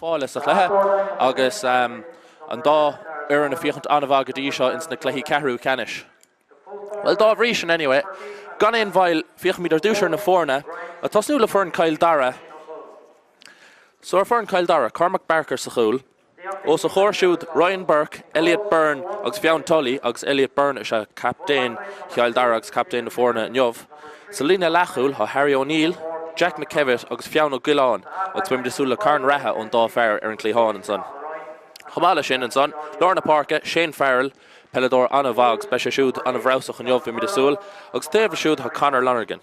Fáile sa chluiche agus an dá fhoireann ag féachaint an-mhaith go dtí seo ins na cluichí ceathrú ceannais. Bhuel, dá bhrí sin anyway, gan aon mhoill, féachfaimid ar dtús ar na foirne, ag tosnú le foireann Chill Dara. So ar foireann Chill Dara, Cormac Barker sa chúl, os a chomhair siúd Ryan Burke, Elliot Byrne agus Fionn Tully agus Elliot Byrne is ea captaen Chill Dara agus captaen na foirne inniu. Sa líne leathchúil tá Harry O'Neill, Jack McKevitt agus Fionn Ó Giolláin agus beimid ag súil le carn reatha ón dá fear ar an gcliathán ansan. Chomh maith leis sin ansan, lár na páirce, Shane Farrell, Peileadóir an-mhaith agus beidh sé siúd an-bhreabhsach inniu, beimid ag súil. Agus taobh leis siúd tá Conor Lonergan.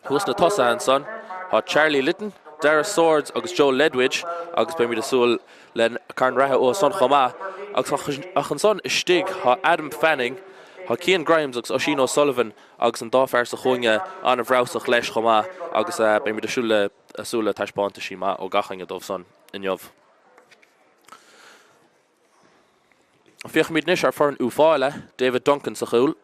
Thuas sna tosaithe ansan tá Charlie Litton, Dara Swords agus Joe Ledwidge agus beimid ag súil le carn reatha uathu san chomh maith. Agus ach ansan istigh tá Adam Fanning, tá Cian Grimes agus Oisín O'Sullivan agus an dá fear sa chúinne an-bhreabhsach leis chomh maith agus beimid ag súil le súil le taispeántaisí maith ó gach éinne dóibh san inniu. Féachfaimid anois ar foireann Uíbh Fhailí, David Duncan sa chúl.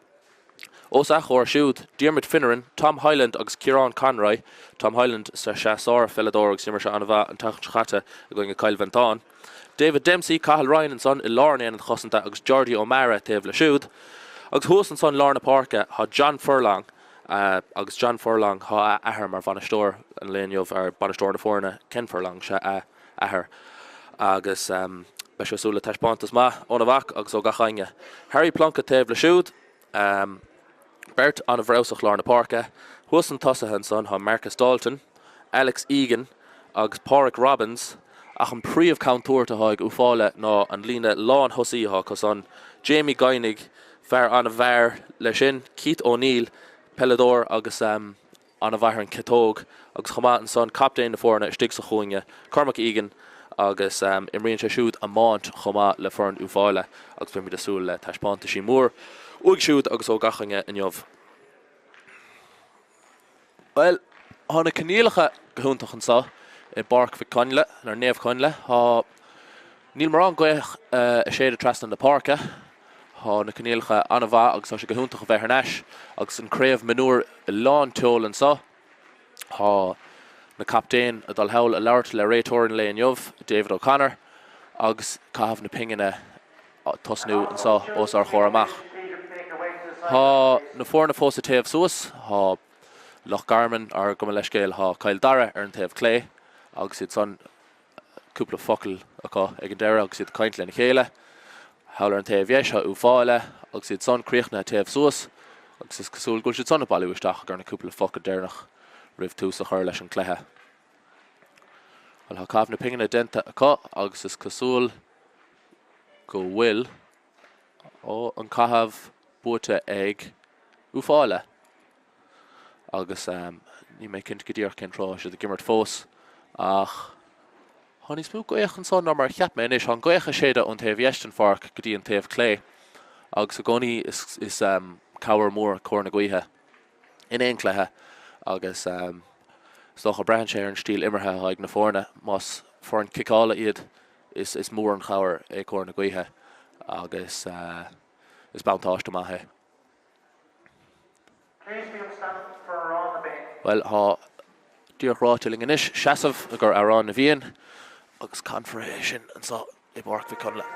Os a chomhair siúd, Diarmuid Finneran, Tom Hyland agus Ciarán Conroy. Tom Hyland is ea sár-pheileadóir agus d'imir sé an-mhaith an tseachtain seo caite i gcoinne Cill Mhantáin. David Dempsey, Cathal Ryan ansan i lár an aonaid chosanta agus Geordie O'Mara taobh leis siúd. Agus thuas ansan lár na páirce tá John Furlong agus John Furlong, tá a athair mar bhainisteoir an lae inniu, ar bainisteoir na foirne, Ken Furlong, sea a athair agus beidh sé ag súil le taispeántas maith óna mhac agus ó gach éinne. Harry Plunkett taobh leis siúd, beirt an-bhreabhsach lár na páirce. Thuas sna tosaithe ansan tá Marcus Dalton, Alex Egan agus Pádraig Robbins ach an príomh contúirt atá ag Uíbh Fhailí ná an líne lán thosaí atá acu san, Jamie Guinigh, fear an-mhear leis sin, Keith O'Neill, peileadóir agus. an-mhaith ar an chiotóg agus chomh maith ansan captaen na foirne istigh sa chúinne, Cormac Egan agus imríonn sé siúd iomáint chomh maith le foireann Uíbh Fhailí agus beimid ag súil le taispeántaisí mór uaidh siúd agus ó gach éinne inniu. Bhuel, tá na coinníollacha go hiontach anseo i bPáirc Mhic Conghail, nó Naomh Conleth. Tá, níl mórán gaoth ag séideadh trasna na páirce. Tá na coinníollacha an-mhaith agus tá sé go hiontach a bheith thar n-ais agus an craobh mionúir i lán tseoil anseo. Tá na captaein ag dul thall a labhairt le réiteoir an lae inniu, David O'Connor, agus caitheamh na pingine ag tosnú anseo os ár chomhair amach. Tá na foirne fós ag téamh suas. Tá Loch Garman, or gabh mo leithscéal, tá Cill Dara ar an taobh clé agus iad san cúpla focal acu ag an deireadh agus iad ag caint lena chéile. Thall ar an taobh dheis tá Uíbh Fhailí agus iad san críochnaithe téamh suas agus is cosúil go bhfuil siad san ag bailiú isteach ag ar na cúpla focal deireanach roimh tús a chur leis an cluiche. Bhuel tá caitheamh na pingine déanta acu agus is cosúil go bhfuil an caitheamh buaite ag Uíbh Fhailí. agus níl mé cinnte go díreach cén tráth siad ag imirt fós ach tá níos mó gaoth anso ná mar a cheap mé anois. Tá an gaoth ag séideadh ón taobh dheis den pháirc go dtí an taobh clé agus i gcónaí is is cabhair mór cóir na gaoithe in aon cluiche agus is dócha braitheann sé ar an stíl imeartha atá ag na foirne. Más foireann ciceála iad is is mór an chabhair é cóir na gaoithe agus is buntáiste maith é. Bhuel, tá díreach ráite linn anois seasamh i gcomhair Amhrán na bhFiann agus canfar é sin anseo i bPáirc Mhic Conghail.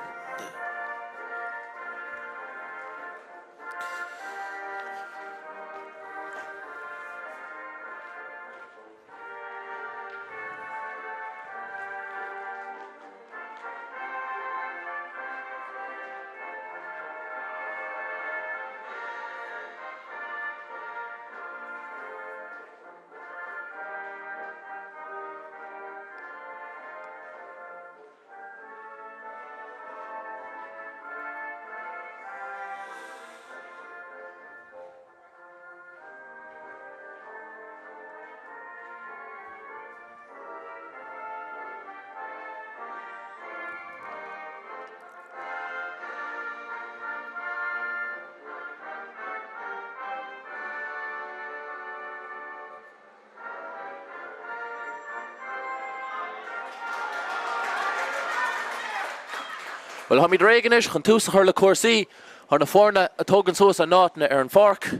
Bhuel, táimid réidh anois chun tús a chur le cúrsaí. Tá na foirne ag tógaint suas a n-áiteanna ar an pháirc.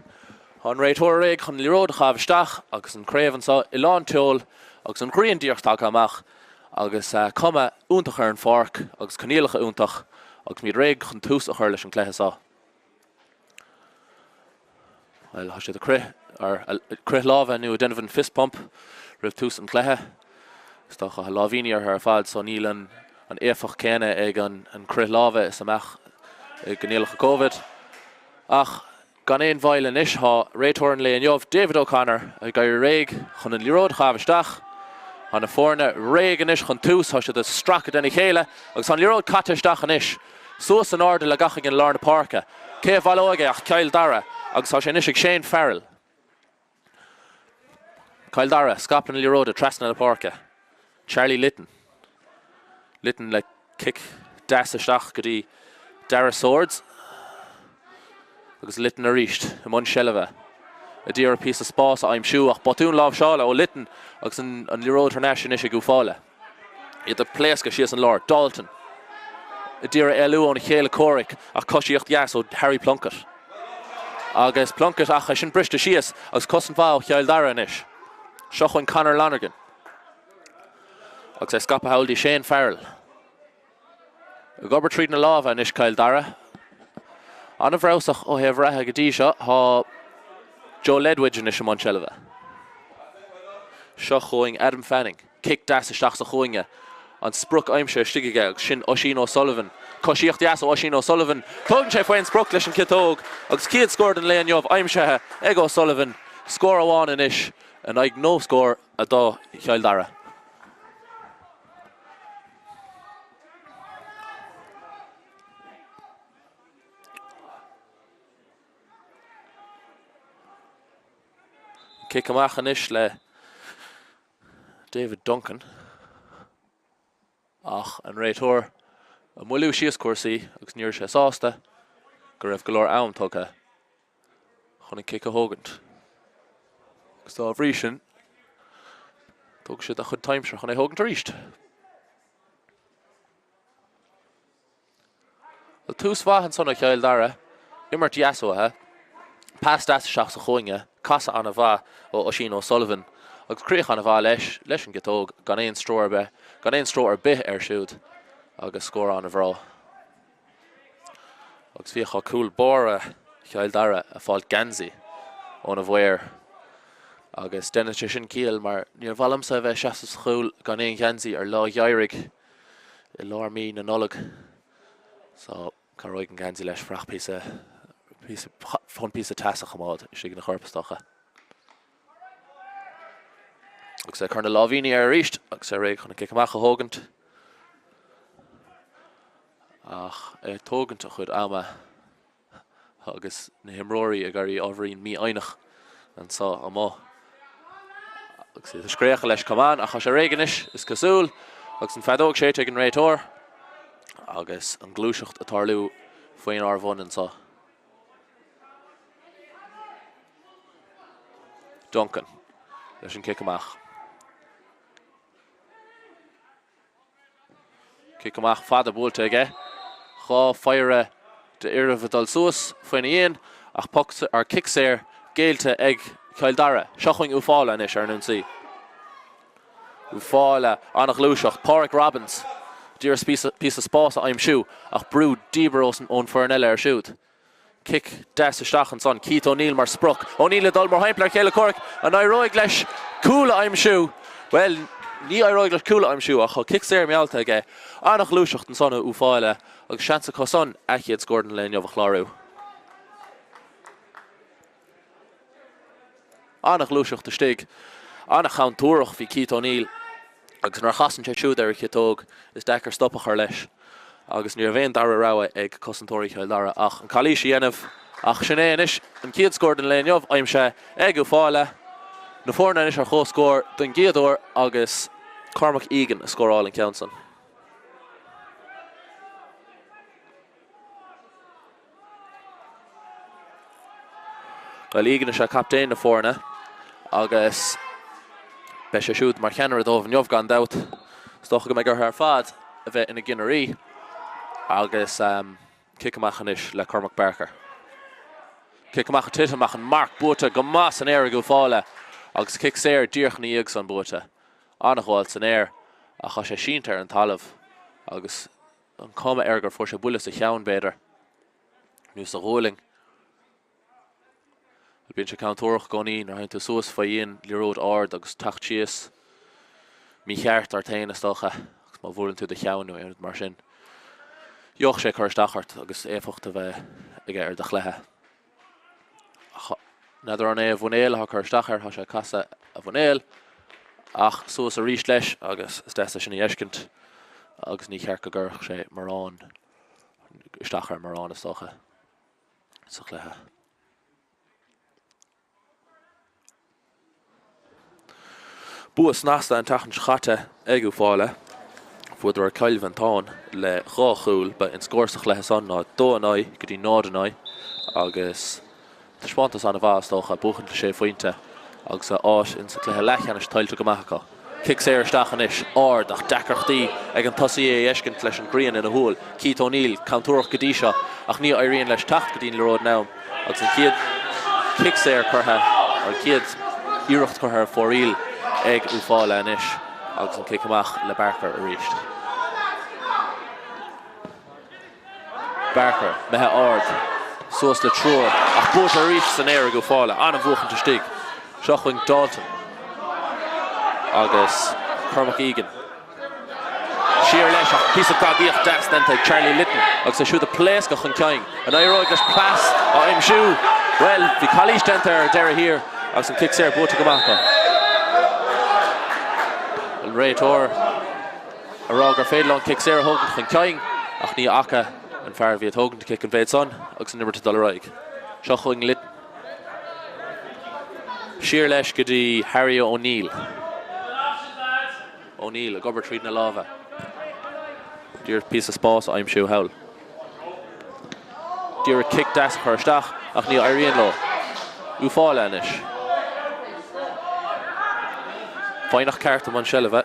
Tá an réiteoir réidh chun an liathróid a chaitheamh isteach agus an craobh anseo i lán tseoil agus an ghrian díreach tagtha amach. Agus cuma iontach ar an pháirc agus coinníollacha iontach agus muid réidh chun tús a chur leis an cluiche seo. Bhuel, tá siad ag crith, ar, crith láimhe nó ag déanamh an fist pump roimh tús an chluiche. Is dócha tá láimhíní orthu ar fad so níl an an éifeacht céanna ag an an crith láimhe is a mbeadh i gcoinníollacha Covid. Ach gan aon mhoill anois tá réiteoir an lae inniu, David O'Connor, ag éirí réidh chun an liathróid a chaitheamh isteach. Tá na foirne réidh anois chun tús, tá siad ag stracadh lena chéile agus tá an liathróid caite isteach anois. Suas in airde le gach éinne i lár na páirce. Cé a bhaileoidh é ach Cill Dara agus tá sé anois ag Shane Farrell. Cill Dara, scaipeadh na liathróide trasna na páirce. Charlie Litton. Litton le cic deas isteach go dtí Dara Swords. Agus Litton arís i mbun seilbhe. Ag iarraidh píosa spás a aimsiú ach botún láimhseála ó Litton agus an liathróid thar n-ais anois ag Uíbh Fhailí. Iad ag pléascadh síos an lár. Dalton ag iarraidh éalú óna chéile comhraic ach coisíocht dheas ó Harry Plunkett. Agus Plunkett ach é sin briste síos agus cosaint mhaith ó Chill Dara anois. Seo chugainn Conor Lonergan. Agus é scaipthe thall dtí Shane Farrell. Ag obair tríd na lámha anois Cill Dara. An-bhreabhsach ó thaobh reatha go dtí seo. Tá Joe Ledwidge anois i mbun seilbhe. Seo chugainn Adam Fanning. Cic deas isteach sa chúinne. An sprioc aimsithe istigh aige agus sin Oisín O'Sullivan. Coisíocht dheas ó Oisín O'Sullivan. Tógann sé faoin sprioc leis an ciotóg agus céad scór den lae inniu aimsithe ag O'Sullivan. Scór amháin anois in aghaidh no scór do Chill Dara. Cic amach anois le David Duncan ach an réiteoir ag moilliú síos cúrsaí agus ní raibh sé sásta go raibh go leor am tugtha chun an cic a thógaint. Agus dá bhrí sin, thóg siad a chuid aimsire chun é thógaint arís. Bhuel, tús mhaith ansan ó Chill Dara, imirt dheas uathu, pas deas isteach sa chúinne, casadh an-mhaith ó Oisín O'Sullivan agus críoch an-mhaith leis, leis an gciotóg, gan aon stró ar bith, gan aon stró ar bith air siúd agus scór an-bhreá. Agus bhíodh cúl báire Chill Dara ag fáil geansaí óna mhaor agus déanann sé sin ciall mar níor mhaith liomsa a bheith ag seasamh sa chúl gan aon gheansaí ar lá gheimhridh i lár mí na Nollag. So cabhróidh an geansaí leis fuireach píosa píosa chun píosa teas a choimeád istigh ina chorp is dócha. Agus é ag cur na láimhíní air arís agus é réidh chun an cic amach a thógaint. Ach é ag tógaint a chuid ama agus na himreoirí ag éirí ábhairín mífhoighneach anseo amuigh. Agus iad ag scréachadh leis come on ach tá sé réidh anois is cosúil agus an feadóg séidte ag an réiteoir agus an gluaiseacht ag tarlú faoinár bhun anseo. Duncan leis an cic amach. Cic amach fada buailte aige. 2 phéire d'fhir ag dul suas faoina dhéin ach poc ar cic saor géillte ag Cill Dara. Seo chugainn Uíbh Fhailí anois ar an ionsaí. Uíbh Fhailí, an-ghluaiseacht. Páraic Robbins d'iarraidh píosa spáis a aimsiú ach brú diamhair ón bhfoireann eile air siúd. Cic deas isteach ansan. Keith O'Neill mar sprioc. O'Neill ag dul mórthimpeall ar chéile comhraic. An éireoidh leis cúl a aimsiú? Bhuel, ní éireoidh leis cúl a aimsiú ach tá cic saor meallta aige. An-ghluaiseacht ansan ó Uíbh Fhailí agus seans acu san a chéad scór den lae inniu a chlárú. An-ghluaiseacht istigh. An-chontúirteach bhí Keith O'Neill agus nuair a chasann sé siúd ar a chiotóg is deacair stop a chur leis agus ní raibh aon dara rogha ag cosantóirí Chill Dara ach an calaois a dhéanamh ach sin é anois an chéad scór den lae inniu aimsithe ag Uíbh Fhailí. Na foirne anois ar comhscór don gcéad uair agus Cormac Egan a scóráil an ceann san. Bhuel, Egan is ea captaen na foirne agus beidh sé siúd mar cheannaire dóibh inniu gan dabht. Is dócha go mbeidh orthu ar fad a bheith ina gcinnirí agus cic amach anois le Cormac Barker. Cic amach ag titim ach an marc buaite go maith san aer ag Uíbh Fhailí agus cic saor díreach ina dhiaidh san buaite. An-ghabháil san aer. Ach tá sé sínte ar an talamh agus an cuma air gur fuair sé buille sa cheann, b'fhéidir, nó sa ghualainn. Bíonn sé contúirteach i gcónaí nuair a théann tú suas fá dhéin liathróid ard agus teacht síos mícheart ort féin, is dócha, agus má bhuaileann tú do cheann nó aon rud mar sin, gheobhadh sé cur isteach ort agus éifeacht a bheith aige ar do chluiche. Ach n'fheadar an é a mhuinéal atá ag cur isteach air, tá sé ag casadh a mhuinéil ach suas arís leis agus is deas é sin a fheiscint agus ní cheart go gcuirfeadh sé mórán isteach air mórán, is dócha. sa chluiche. Bua snasta an tseachtain seo chaite ag Uíbh Fhailí. Bhuadar ar Chill Mhantáin le 2 chúl. Ba an scór sa chluiche san ná 2-9 go dtí 0-9 agus taispeántas an-mhaith is dócha, buachaint le sé phointe agus a áit insa chluiche leathcheannais tuillte go maith acu. Cic saor isteach anois, ard ach deacrachtaí ag an tosaí é a fheiscint leis an ghrian ina shúil. Keith O'Neill, contúirteach go dtí seo ach ní éiríonn leis teacht go dtí an liathróid in am agus an chéad chic saor curtha, an chéad iarracht curtha ar fóraoil ag Uíbh Fhailí anois agus an cic amach le Barker arís. Barker, imithe ard, suas le triúr, ach buaite arís san aer ag Uíbh Fhailí. An-bhuachaint istigh. Seo chugainn Dalton agus Cormac Egan. Siar leis ach píosa gadaíocht deas déanta ag Charlie Litton agus é siúd ag pléascadh chun cinn. An éireoidh leis pas a aimsiú? Bhuel, bhí calaois déanta air ar deireadh thiar agus an cic saor buaite go maith acu. An réiteoir. a rá gur féidir leo an cic saor a thógaint chun cinn ach ní fhaca an fear a bhí ag tógaint an cic an mhéid san agus an imirt ag dul ar aghaidh. Seo chugainn Litton. Siar leis go dtí Harry O'Neill. O'Neill ag obair tríd na lámha. D'iarraidh píosa spás a aimsiú thall. D'iarraidh cic deas a chur isteach ach ní éiríonn leo. Uíbh Fhailí anois. Foighneach ceart i mbun seilbhe.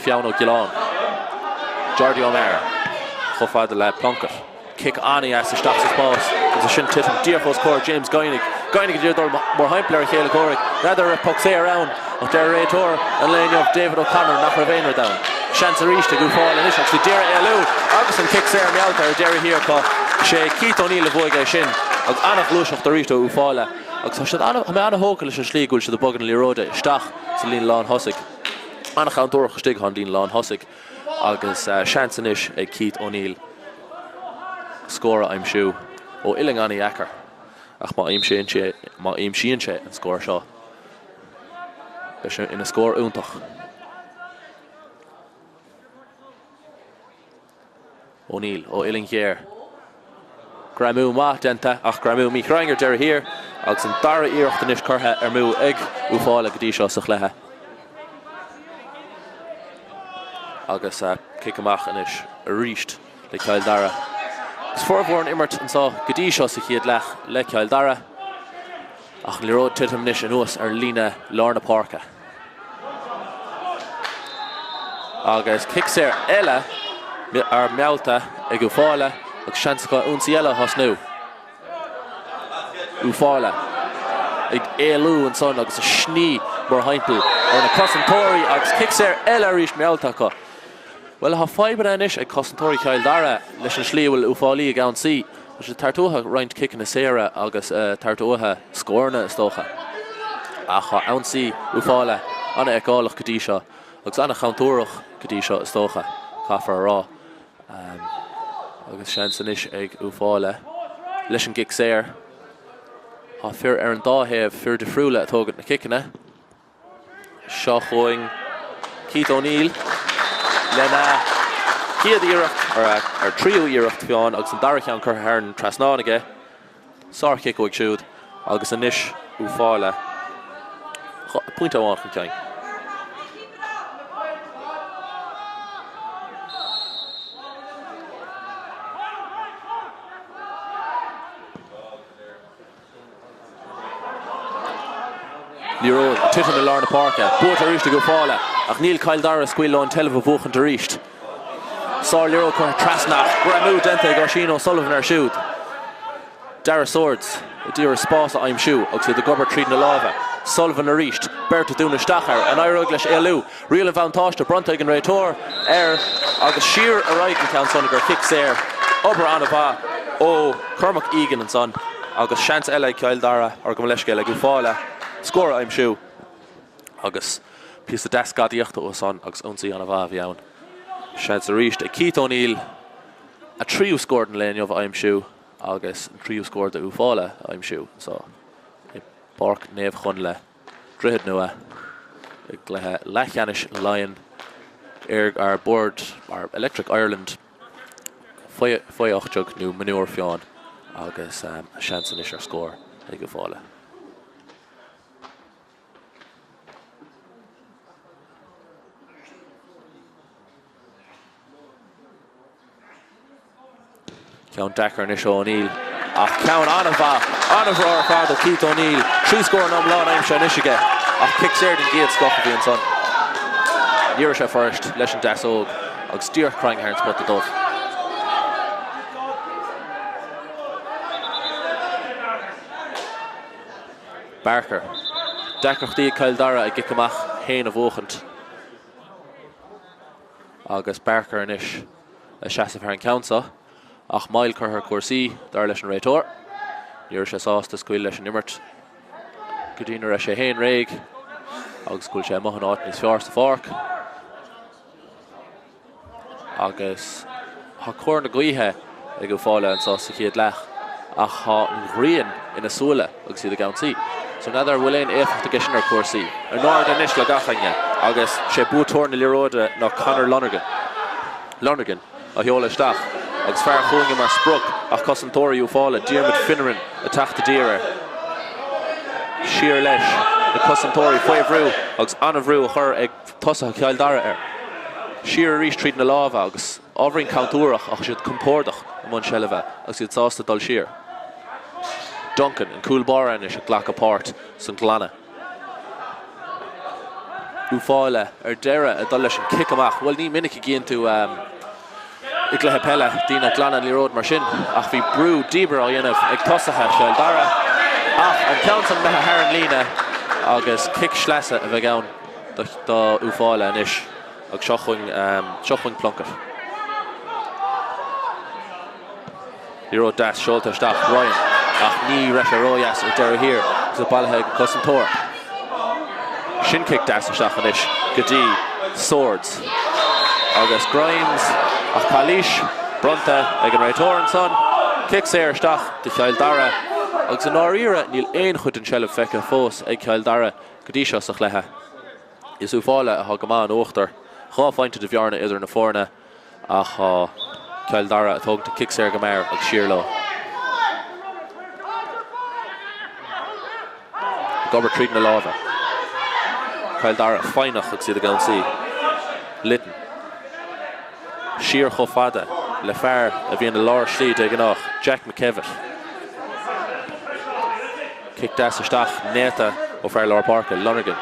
Fionn Ó Giolláin. Jordi O'Meara chomh fada le Plunkett. Cic an-dheas isteach sa spás agus ansin titim díreach os comhair James Guiney. Guiney ag iarraidh dul mórthimpeall ar a chéile comhraic. N'fheadar an raibh poc saor ann ach deir réiteoir an lae inniu David O'Connor nach raibh aon rud ann. Seans arís ag Uíbh Fhailí anois agus iad d'iarraidh éalú agus an cic saor meallta ar deireadh thiar acu. Is é Keith O'Neill a bhuaigh é sin agus an-ghluaiseacht arís ó Uíbh Fhailí agus tá siad an, tá mé an-thógtha leis an slí go bhfuil siad ag bogadh na liathróide isteach sa líne lán-thosaigh. An-chontúirteach istigh an líne lán-thosaigh agus seans anois ag Keith O'Neill scór a aimsiú ó uillinn an-dheacair ach má aimsíonn sé, má aimsíonn sé an scór seo, beidh sé ina scór iontach. O'Neill ó uillinn ghéar. Greamú maith déanta ach greamú míchruinn ar deireadh thiar agus an dara iarracht anois curtha ar amú ag Uíbh Fhailí go dtí seo sa chluiche. Agus cic amach anois arís le Cill Dara. Agus formhór an imirt anseo go dtí seo sa chéad leath le Cill Dara ach an liathróid titim anois anuas ar líne lár na páirce. Agus cic saor eile meallta ag Uíbh Fhailí agus seans acu ionsaí eile a thosnú. Uíbh Fhailí ag éalú ansan agus ag sní mórthimpeall ar na cosantóirí agus cic saor eile arís meallta acu. Bhuel, tá fadhbanna anois ag cosantóirí Chill Dara leis an slí a bhfuil Uíbh Fhailí ag ionsaí. Tá siad ag tabhairt uathu roinnt ciceanna saora agus ag tabhairt uathu scóranna, is dócha. Ach tá ionsaí Uíbh Fhailí an-fheiceálach go dtí seo agus an-chontúirteach go dtí seo, is dócha, caithfear a rá. Agus seans anois ag Uíbh Fhailí leis an gcic saor. Tá fir ar an dá thaobh, fir difriúla ag tógaint na ciceanna. Seo chugainn Keith O'Neill lena chéad iarracht, ar a tríú iarracht fiú agus an dara ceann curtha thar an trasnán aige. Sár-chic uaidh siúd agus anois Uíbh Fhailí pointe amháin chun cinn. Liathróid ag titim i lár na páirce. Buaite arís ag Uíbh Fhailí ach níl Cill Dara ag scaoileadh leo an tseilbh a bhuachaint arís. Sár-liathróid curtha trasna ach greamú déanta ag Oisín O'Sullivan air siúd. Darragh Swords ag iarraidh spás a aimsiú agus iad ag obair tríd na lámha. Sullivan arís. Beirt ag dúnadh isteach air. An éireoidh leis éalú? Riail an bhuntáiste bronnta ag an réiteoir air agus siar ar aghaidh an ceann san gur chic saor. Obair an-mhaith ó Chormac Egan ansan agus seans eile ag Cill Dara, or gabh mo leithscéal, ag Uíbh Fhailí scór a aimsiú agus píosa deas gadaíochta uathu san agus ionsaí an-mhaith a bhí ann. Seans arís ag Keith O'Neill a tríú scór den lae inniu a aimsiú agus an tríú scór d'Uíbh Fhailí a aimsiú anso i bPáirc Naomh Chonla. Droichead Nua i gcluiche leathcheannais Laighean ar Bord Electric Ireland faoi 18 nó Mionúir Fiáin agus seans anois ar scór ag Uíbh Fhailí. Ceann deacair anois ó O'Neill ach ceann an-mhaith, an-bhreá ar fad ó Keith O'Neill. 3 scór in iomlán aimsithe anois aige ach cic saor den gcéad scoth a bhí ansan. Ní raibh sé fuirist leis an deasóg agus díreach tarraingthe thar an spota dubh. Barker. Deacrachtaí ag Cill Dara a gcic amach féin a bhuachaint. Agus Barker anois ag seasamh thar an ceann seo, ach moill curtha ar chúrsaí, dar leis an réiteoir. Ní raibh sé sásta scaoileadh leis an imirt go dtí go raibh sé féin réidh agus go bhfuil sé amuigh in áit níos fearr sa pháirc. Agus tá cóir na gaoithe ag Uíbh Fhailí anseo sa chéad leath ach tá an ghrian ina súile agus iad ag ionsaí. So n'fheadar an bhfuil aon éifeacht aige sin ar chúrsaí. In airde anois le gach éinne agus sé buaiteoir na liathróide ná Conor Lonergan. Lonergan á sheoladh isteach agus fear chúinne mar sprioc ach cosantóirí Uíbh Fhailí, Diarmuid Finneran ag teacht i dtír air. Siar leis na cosantóirí faoi bhrú agus an-bhrú á chur ag tosaithe Chill Dara air. Siar arís tríd na lámha agus ábhairín contúirteach ach siad compordach i mbun seilbhe agus iad sásta dul siar. Duncan, an cúl báire anois ag glacadh páirt san glanadh. Uíbh Fhailí ar deireadh ag dul leis an cic amach. Bhuel ní minic a gcíonn tú i gcluiche peile daoine ag glanadh an liathróid mar sin ach bhí brú díobar á dhéanamh ag tosaithe Chill Dara ach an ceann san imithe thar an líne agus cic sleasa a bheidh ann do Uíbh Fhailí anois agus seo chugainn seo chugainn Plunkett. Liathróid deas seolta isteach Ryan ach ní raibh sé ródheas ar deireadh thiar agus é bailithe ag an cosantóir. Sin cic deas isteach anois go dtí Swords agus Grimes ach calaois bronnta ag an réiteoir ansan. Cic saor isteach do Chill Dara agus i ndáiríre níl aon chuid den tseilbh feicthe fós ag Cill Dara go dtí seo sa chluiche. Is Uíbh Fhailí atá go maith in uachtar. 2 phointe de bhearna idir na foirne ach tá Cill Dara ag tógaint an cic saor go mear agus siar leo. Ag obair tríd na lámha. Cill Dara foighneach agus iad ag ionsaí. Lytton. Siar chomh fada le fear a bhíonn i lár slí de ghnáth, Jack McKevitt. Cic deas isteach néata ó fear lár páirce, Lonergan.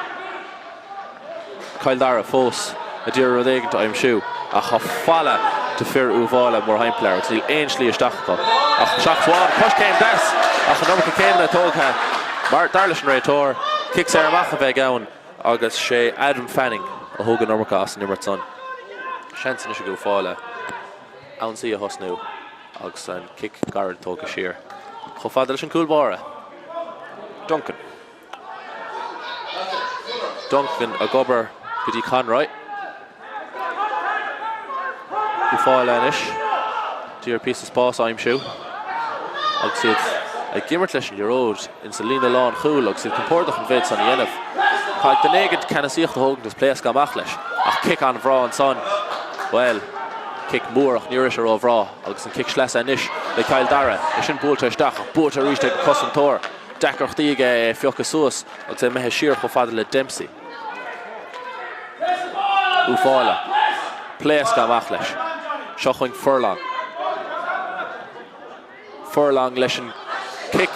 Cill Dara fós ag iarraidh rud éigin a aimsiú ach tá falla de fir Uíbh Fhailí mórthimpeall air agus níl aon slí isteach acu ach isteach amháin. Coiscéim deas ach an iomarca céimeanna tógtha mar, dar leis an réiteoir, cic saor amach a bheidh ann agus sé Adam Fanning a thóg an iomarca as an imirt san. Seans anois ag Uíbh Fhailí ionsaí a thosnú agus an cic gairid tógtha siar chomh fada leis an cúl báire, Duncan. Duncan ag obair go dtí Conroy. Uíbh Fhailí anois. D'iarraidh píosa spás a aimsiú agus iad ag imirt leis an liathróid insa líne lán chúil agus iad compordach an mhéid san a dhéanamh. Caithfidh duine éigin ceannasaíocht a thógaint agus pléascadh amach leis ach cic an-bhreá ansan. Bhuel, cic mór ach ní raibh sé ró-bhreá agus an cic sleasa anois le Cill Dara. É sin buailte isteach ach buailte arís ag an cosantóir. Deacrachtaí aige é a phiocadh suas agus é imithe siar chomh fada le Dempsey. Uíbh Fhailí. Pléascadh amach leis. Seo chugainn Furlong. Furlong leis an cic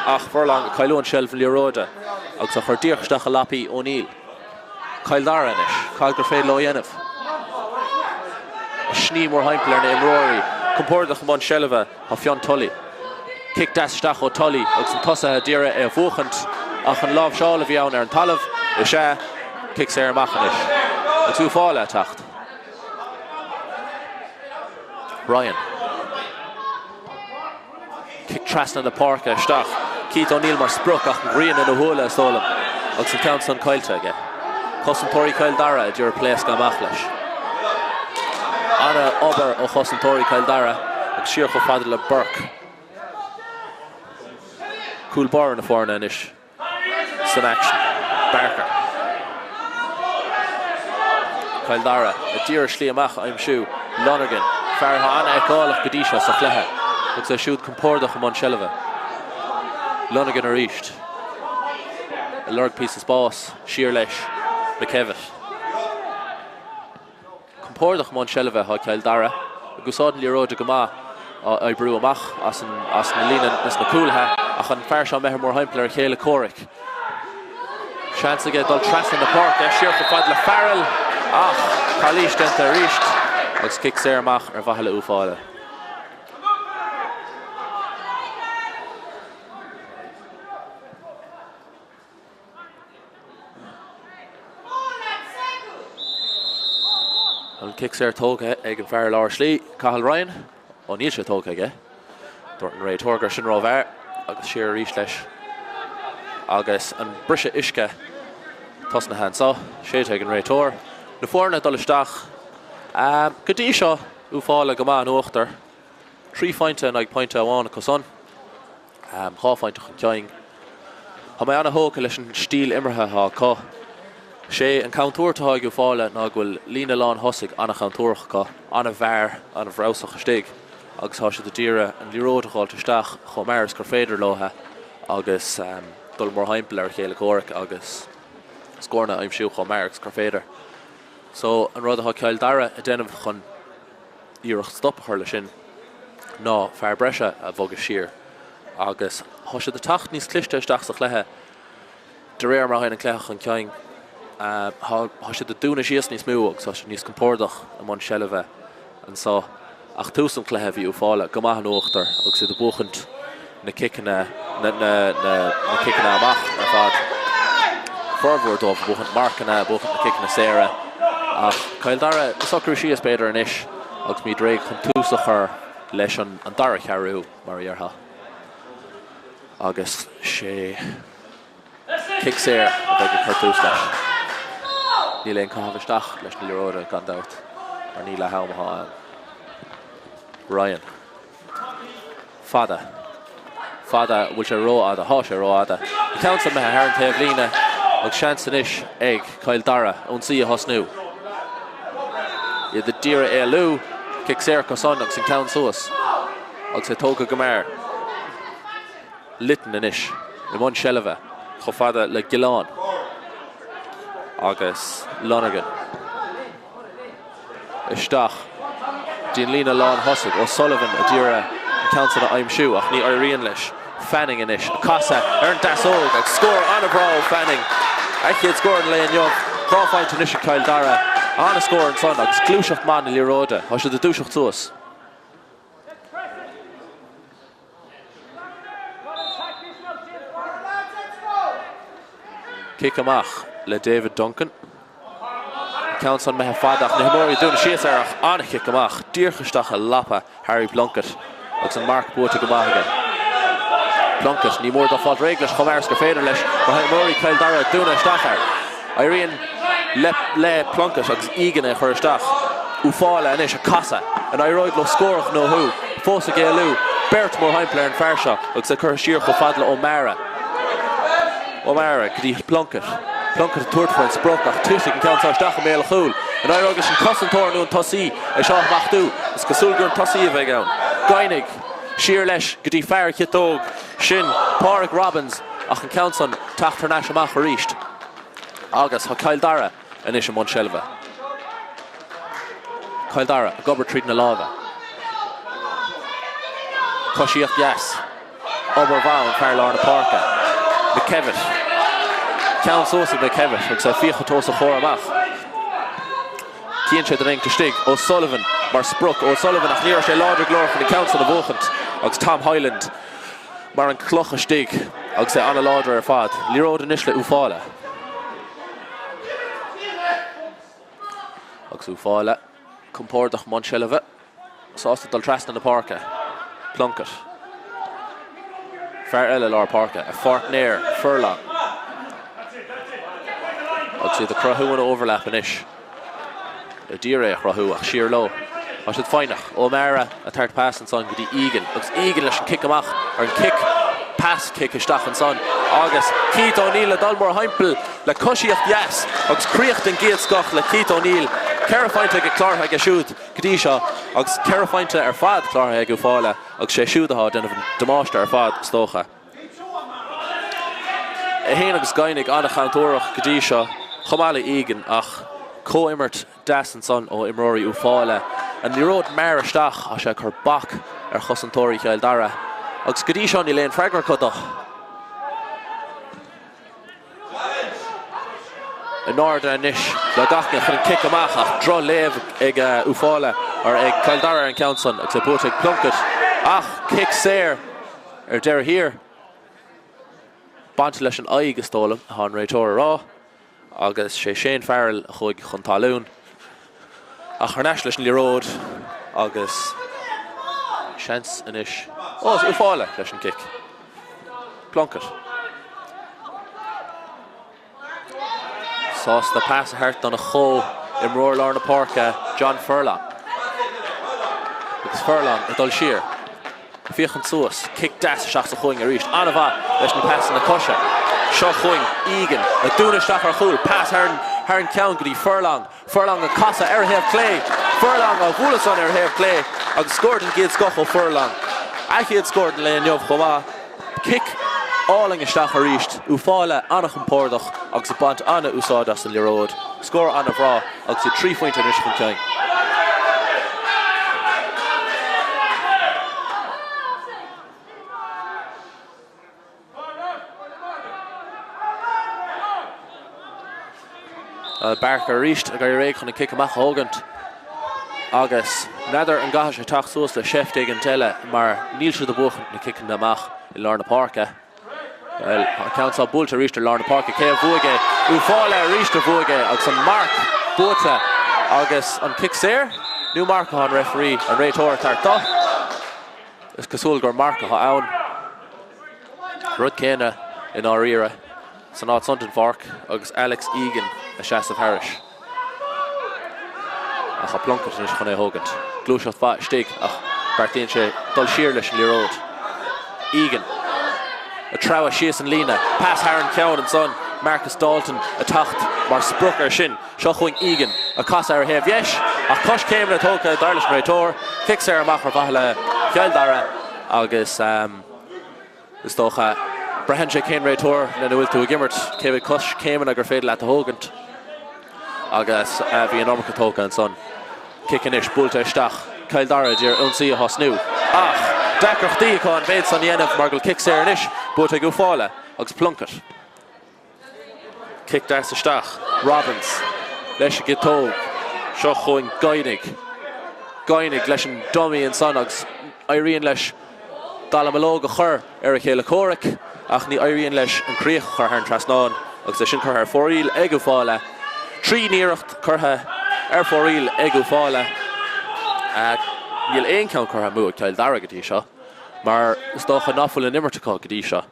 ach Furlong ag cailliúint seilbh na liathróide agus á chur díreach isteach i lapaí O'Neill. Cill Dara anois. Cad gur féidir leo a dhéanamh? Sní mórthimpeall ar na imreoirí. Compordach i mbun seilbhe. Tá Fionn Tully. Cic deas isteach ó Tully agus an tosaithe ag iarraidh é a bhuachaint. Ach an láimhseáil a bhí ann ar an talamh, is ea, cic saor amach anois. Agus Uíbh Fhailí ag teacht. Ryan. Cic trasna na páirce isteach. Keith O'Neill mar sprioc ach an ghrian ina shúile is dóigh liom agus an ceann san caillte aige. Cosantóirí Chill Dara a d'iarraidh pléascadh amach leis. Ana-obair ó chosantóirí Chill Dara agus siar chomh fada le Burke. Cúl báire na foirne anois. san aicsean. Barker. Cill Dara a d'iarraidh slí amach a aimsiú. Lonergan, fear atá an-fheiceálach go dtí seo sa chluiche agus é siúd compordach i mbun seilbhe. Lonergan arís. Ag lorg píosa spáis. Siar leis. McKevitt. Compordach i mbun seilbhe atá Cill Dara, ag úsáid na liathróide go maith, á oibriú amach as na líne as na cúlaithe ach an fear seo imithe mórthimpeall ar a chéile comhraic. Seans aige dul trasna na páirce, siar chomh fada le Farrell ach calaois déanta arís agus cic saor amach ar mhaithe le Uíbh Fhailí. An cic saor tógtha ag an fear i lár slí, Cathal Ryan. Ó níl sé tógtha aige. Dúirt an réiteoir gur sin rómhear agus siar arís leis. Agus an briseadh uisce tosnaithe anseo, séidte ag an réiteoir. Na foirne ag dul isteach. Go dtí seo, Uíbh Fhailí go maith in uachtar. 3 phointe in aghaidh pointe amháin acu san. 2 phointe chun cinn. Tá mé ana-thógtha leis an stíl imeartha atá acu. Sé an chontúirt atá ag Uíbh Fhailí ná go bhfuil líne lán thosaigh ana-chontúrach acu, ana-mhear, ana-bhreabhsach istigh agus tá siad a d'iarraidh an liathróid a dh'fháilt isteach chomh mear is gur féidir leo agus dul mórthimpeall ar a chéile comhraic agus scóranna a aimsiú chomh mear agus gur féidir. So an rud atá Cill Dara a déanamh chun iarracht stop a chur leis sin ná fear breise a bhogadh siar agus tá siad ag teacht níos cliste isteach sa chluiche de réir mar a théann an cluiche chun cinn. Tá siad ag dúnadh síos níos mó agus tá siad níos compordach i mbun seilbhe anseo. Ach tús an chluiche bhí Uíbh Fhailí go maith in uachtar agus iad ag buachaint na ciceanna na na ciceanna amach ar fad. Formhór dóibh ag buachaint marcanna, ag buachaint na ciceanna saora. Ach Cill Dara ag socrú síos b'fhéidir anois agus muid réidh chun tús a chur leis an dara ceathrú mar a dhéarfá. Agus sé cic saor a bheidh ag cur tús leis. Níl aon caitheamh isteach leis na liathróide gan dabht mar ní leath am atá ann. Ryan. Fada. Fada. Bhfuil sé rófhada? Thá sé rófhada. An ceann san imithe thar an taobh líne agus seans anois ag Cill Dara ionsaí a thosnú. Iad ag d'iarraidh éalú. Cic saor acu san agus an ceann suas agus é tógtha go mear. Lytton anois i mbun seilbhe chomh fada le Gillane agus Lonergan. Isteach dtí an líne lán thosaigh. O'Sullivan a d'iarraidh an ceann san a aimsiú ach ní éiríonn leis. Fanning anois ag casadh ar an deasóg agus scór an-bhreá ó Fanning. A chéad scór an lae inniu. 2 phointe anois ag Cill Dara. An-scór ansan agus gluaiseacht maith na liathróide. Tá siad ag dúiseacht suas. Cic amach le David Duncan. An ceann san imithe fada ach na himreoirí ag dúnadh síos air ach an-chic amach díreach isteach i lapa Harry Plunkett agus an marc buaite go maith aige. Plunkett, ní mór dó fáilt réidh leis chomh mear is gur féidir leis mar tá imreoirí Chill Dara ag dúnadh isteach air. Éiríonn le le Plunkett agus Egan é a chur isteach. Uíbh Fhailí anois ag casadh. An éireoidh leo scór a ghnóthú? Fós ag éalú. Beirt mórthimpeall ar an fear seo agus é curtha siar chomh fada le O'Meara. O'Meara go dtí Plunkett. Plunkett ag tabhairt faoin sprioc ach titfidh an ceann seo isteach i mbéal a chúil. An éireoidh leis an cosantóir nó an tosaí é seo a smachtú? Is cosúil gur an tosaí a bheidh ann. Guinigh. Siar leis go dtí fear a chiotóg. Sin Pádraig Robbins ach an ceann san teacht thar n-ais amach arís. Agus tá Cill Dara anois i mbun seilbhe. Cill Dara ag obair tríd na lámha. Coisíocht dheas. Obair mhaith ón fear lár na páirce. McKevitt. Ceann suas ag McKevitt agus é ag féachaint os a chomhair amach. Chíonn sé duine éigint istigh. O'Sullivan mar sprioc. O'Sullivan ach ní raibh sé láidir go leor chun an ceann san a bhuachaint agus Tom Hyland. mar an cloch istigh agus é an-láidir ar fad. Liathróid anois le Uíbh Fhailí. Agus Uíbh Fhailí compordach i mbun seilbhe. Sásta dul trasna na páirce. Plunkett. Fear eile lár páirce. A pháirtnéir, Furlong. Agus iad ag cruthú an overlap anois. Ag iarraidh é a chruthú ach siar leo. Tá siad foighneach. O'Meara ag tabhairt pas ansan go dtí Egan agus Egan leis an cic amach ar an cic pas cic isteach ansan agus Keith O'Neill ag dul mórthimpeall le coisíocht dheas agus críoch den gcéad scoth le Keith O'Neill. Ceithre phointe aige cláraithe aige siúd go dtí seo agus ceithre phointe ar fad cláraithe ag Uíbh Fhailí agus sé siúd atá ag déanamh an damáiste ar fad is dócha. É féin agus Guinigh an-chontúirteach go dtí seo, chomh maith le Egan, ach comhimirt deas ansan ó imreoirí Uíbh Fhailí. An liathróid mear isteach, tá sé ag cur bac ar chosantóirí Chill Dara agus go dtí seo níl aon freagra acu dó. In airde anois le Gaffney chun an cic amach ach droch-léamh ag Uíbh Fhailí, or ag Cill Dara ar an ceann san agus é buaite ag Plunkett ach cic saor ar deireadh thiar. Bainte leis an aghaidh is dóigh liom atá an réiteoir a rá agus sé Shane Farrell a chuaigh chun talún. Ach thar n-ais leis an liathróid agus seans anois. Ó, is Uíbh Fhailí leis an gcic. Plunkett. Sásta pas a thabhairt dona chomh-imreoir lár na páirce, John Furlong. Agus Furlong ag dul siar. Féachaint suas, cic deas isteach sa chúinne arís. An-mhaith leis na pasanna coise. Seo chugainn Egan ag dúnadh isteach ar chúl. Pas thar an ceann go dtí Furlong. Furlong ag casadh ar a thaobh clé. Furlong á bhualadh san ar a thaobh clé agus scór den gcéad scoth ó Furlong. A chéad scór den lae inniu chomh maith. Cic álainn isteach arís. Uíbh Fhailí an-chompordach agus ag baint an-úsáid as an liathróid. Scór an-bhreá agus iad 3 phointe anois chun cinn. Barker arís ag éirí réidh chun an cic amach a thógaint agus n'fheadar an gcaithfidh sé teacht suas le seift éigin eile mar níl siad ag buachaint na ciceanna amach i lár na páirce. Bhuel, tá an ceann seo buailte arís ar lár na páirce. Cé a bhuaigh é? Uíbh Fhailí arís a bhuaigh é agus an marc buaite agus an cic saor? Nó marc atá an referee, an réiteoir ag tabhairt dó? Is cosúil gur marc atá ann. Rud céanna i ndáiríre san áit san den pháirc agus Alex Egan ag seasamh thairis. Ach tá Plunkett anois chun é a thógaint. Gluaiseacht mhaith istigh ach beartaíonn sé dul siar leis an liathróid. Egan ag treabhadh síos an líne. Pas thar an ceann ansan. Marcus Dalton ag teacht mar sprioc air sin. Seo chugainn Egan ag casadh ar a thaobh dheis ach coiscéimeanna tógtha dar leis an réiteoir. Cic saor amach ar mhaithe le Cill Dara agus. Is dócha, braitheann sé cén réiteoir lena bhfuil tú ag imirt, cé mhéad coiscéimeanna gur féidir leat a thógaint. Agus bhí an iomarca tógtha ansan. Cic anois buailte isteach, Cill Dara ag iarraidh ionsaí a thosnú. Ach deacrachtaí acu an mhéid san a dhéanamh mar go bhfuil cic saor anois buaite ag Uíbh Fhailí agus Plunkett. Cic deas isteach. Robbins leis an gciotóg. Seo chugainn Guinigh. Guinigh leis an dummy ansan agus éiríonn leis dallamullóg a chur ar a chéile comhraic ach ní éiríonn leis an críoch a chur thar an trasnán agus é sin curtha ar fóraoil ag Uíbh Fhailí. 3 n-iarracht curtha ar fóraoil ag Uíbh Fhailí. Níl aon cheann curtha amú ag Cill Dara go dtí seo mar is dócha ná fuil an imirt acu go dtí seo.